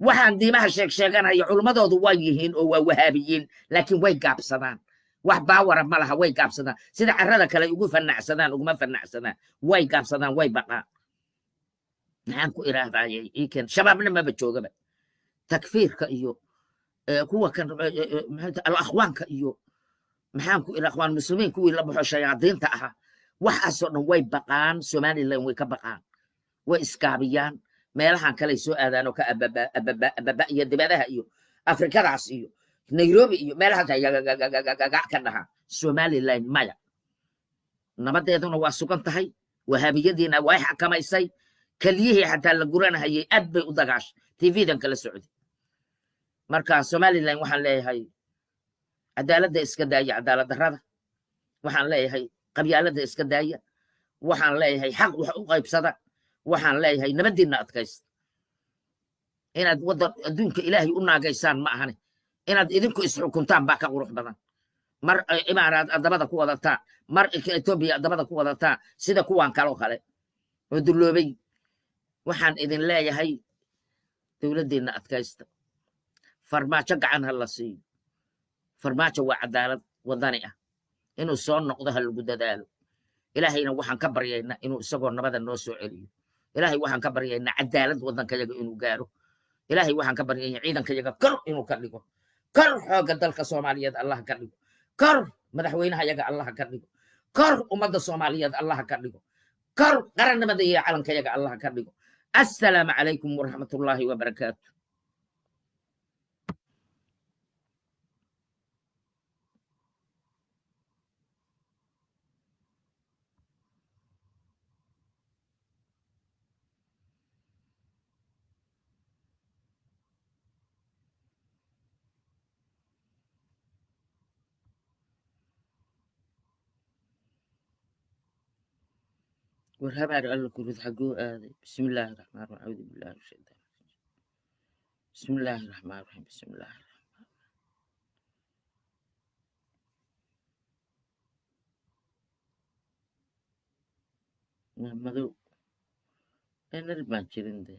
Waxaan diimaha sheeg sheeganaya, culummadoodu waa yihiin oo waa Wahaabiyiin, laakiin way gaabsadaan. Wax baawara ma laha, way gaabsadaan. Sida carrada kale ugu fanacsadaan uguma fanacsadaan. Way gaabsadaan, way baqaan. Maxaan ku idhaahdayay iiken? Shabaabna maba joogaba. Takfiirka iyo kuwa kan Al-Akhwaanka iyo maxaan ku idhaa, Akhwaan Muslimiin, kuwii la baxo shayaadiinta ahaa, waxaasoo dhan way baqaan. Somaliland way ka baqaan, way iskaabiyaan. Meelahan kaley soo aadaan oo ka ababa iyo dibadaha iyo Afrikadaas iyo Nairobi iyo meelahaas ka dhahaan. Somaliland maya, nabadeeduna waa sugan tahay. Wahaabiyadiina way xakamaysay. Keliyihii xataa la guranahayay aad bay u dagaashay. TV-dan kala socday. Marka Somaliland waxaan leeyahay, cadaaladda iska daaya, cadaalad darrada. Waxaan leeyahay, qabyaaladda iska daaya. Waxaan leeyahay, xaq wax u qaybsada. Waxaan leeyahay, nabaddiinna adkaysta. Inaad waddan adduunka Ilaahay u naagaysaan ma ahane, inaad idinku isxukuntaan baa ka qurux badan. Mar Imaaraad adabada ku wadataan, mar Etoobiya adabada ku wadataan, sida kuwan kaloo kale oo dulloobay. Waxaan idin leeyahay, dowladdeenna adkaysta, Farmaajo gacan ha la siiyo. Farmaajo waa cadaalad wadani ah, inuu soo noqdo ha lagu dadaalo. Ilaahayna waxaan ka baryaynaa inuu isagoo nabada noo soo celiyo. Ilaahay waxaan ka baryaynaa cadaalad waddankayaga inuu gaaro. Ilaahay waxaan ka baryaynaa ciidankayaga kor inuu ka dhigo, kor xoogga dalka Soomaaliyeed Allah ka dhigo, kor madaxweynahayaga Allah ka dhigo, kor ummadda Soomaaliyeed Allah ka dhigo, kor qarannimada iyo calankayaga Allah ka dhigo. Assalaamu calaykum waraxmatullaahi wabarakaatu. War habaar Alla ku rid, xaguu aaday? Bismi illaahi raxmaan raxiim. Acuudu billahi min shaytaan. Bismi illaahi raxmaan raxiim. Bismi illaahi raxmaan. Waa madow, nal baan jirin de.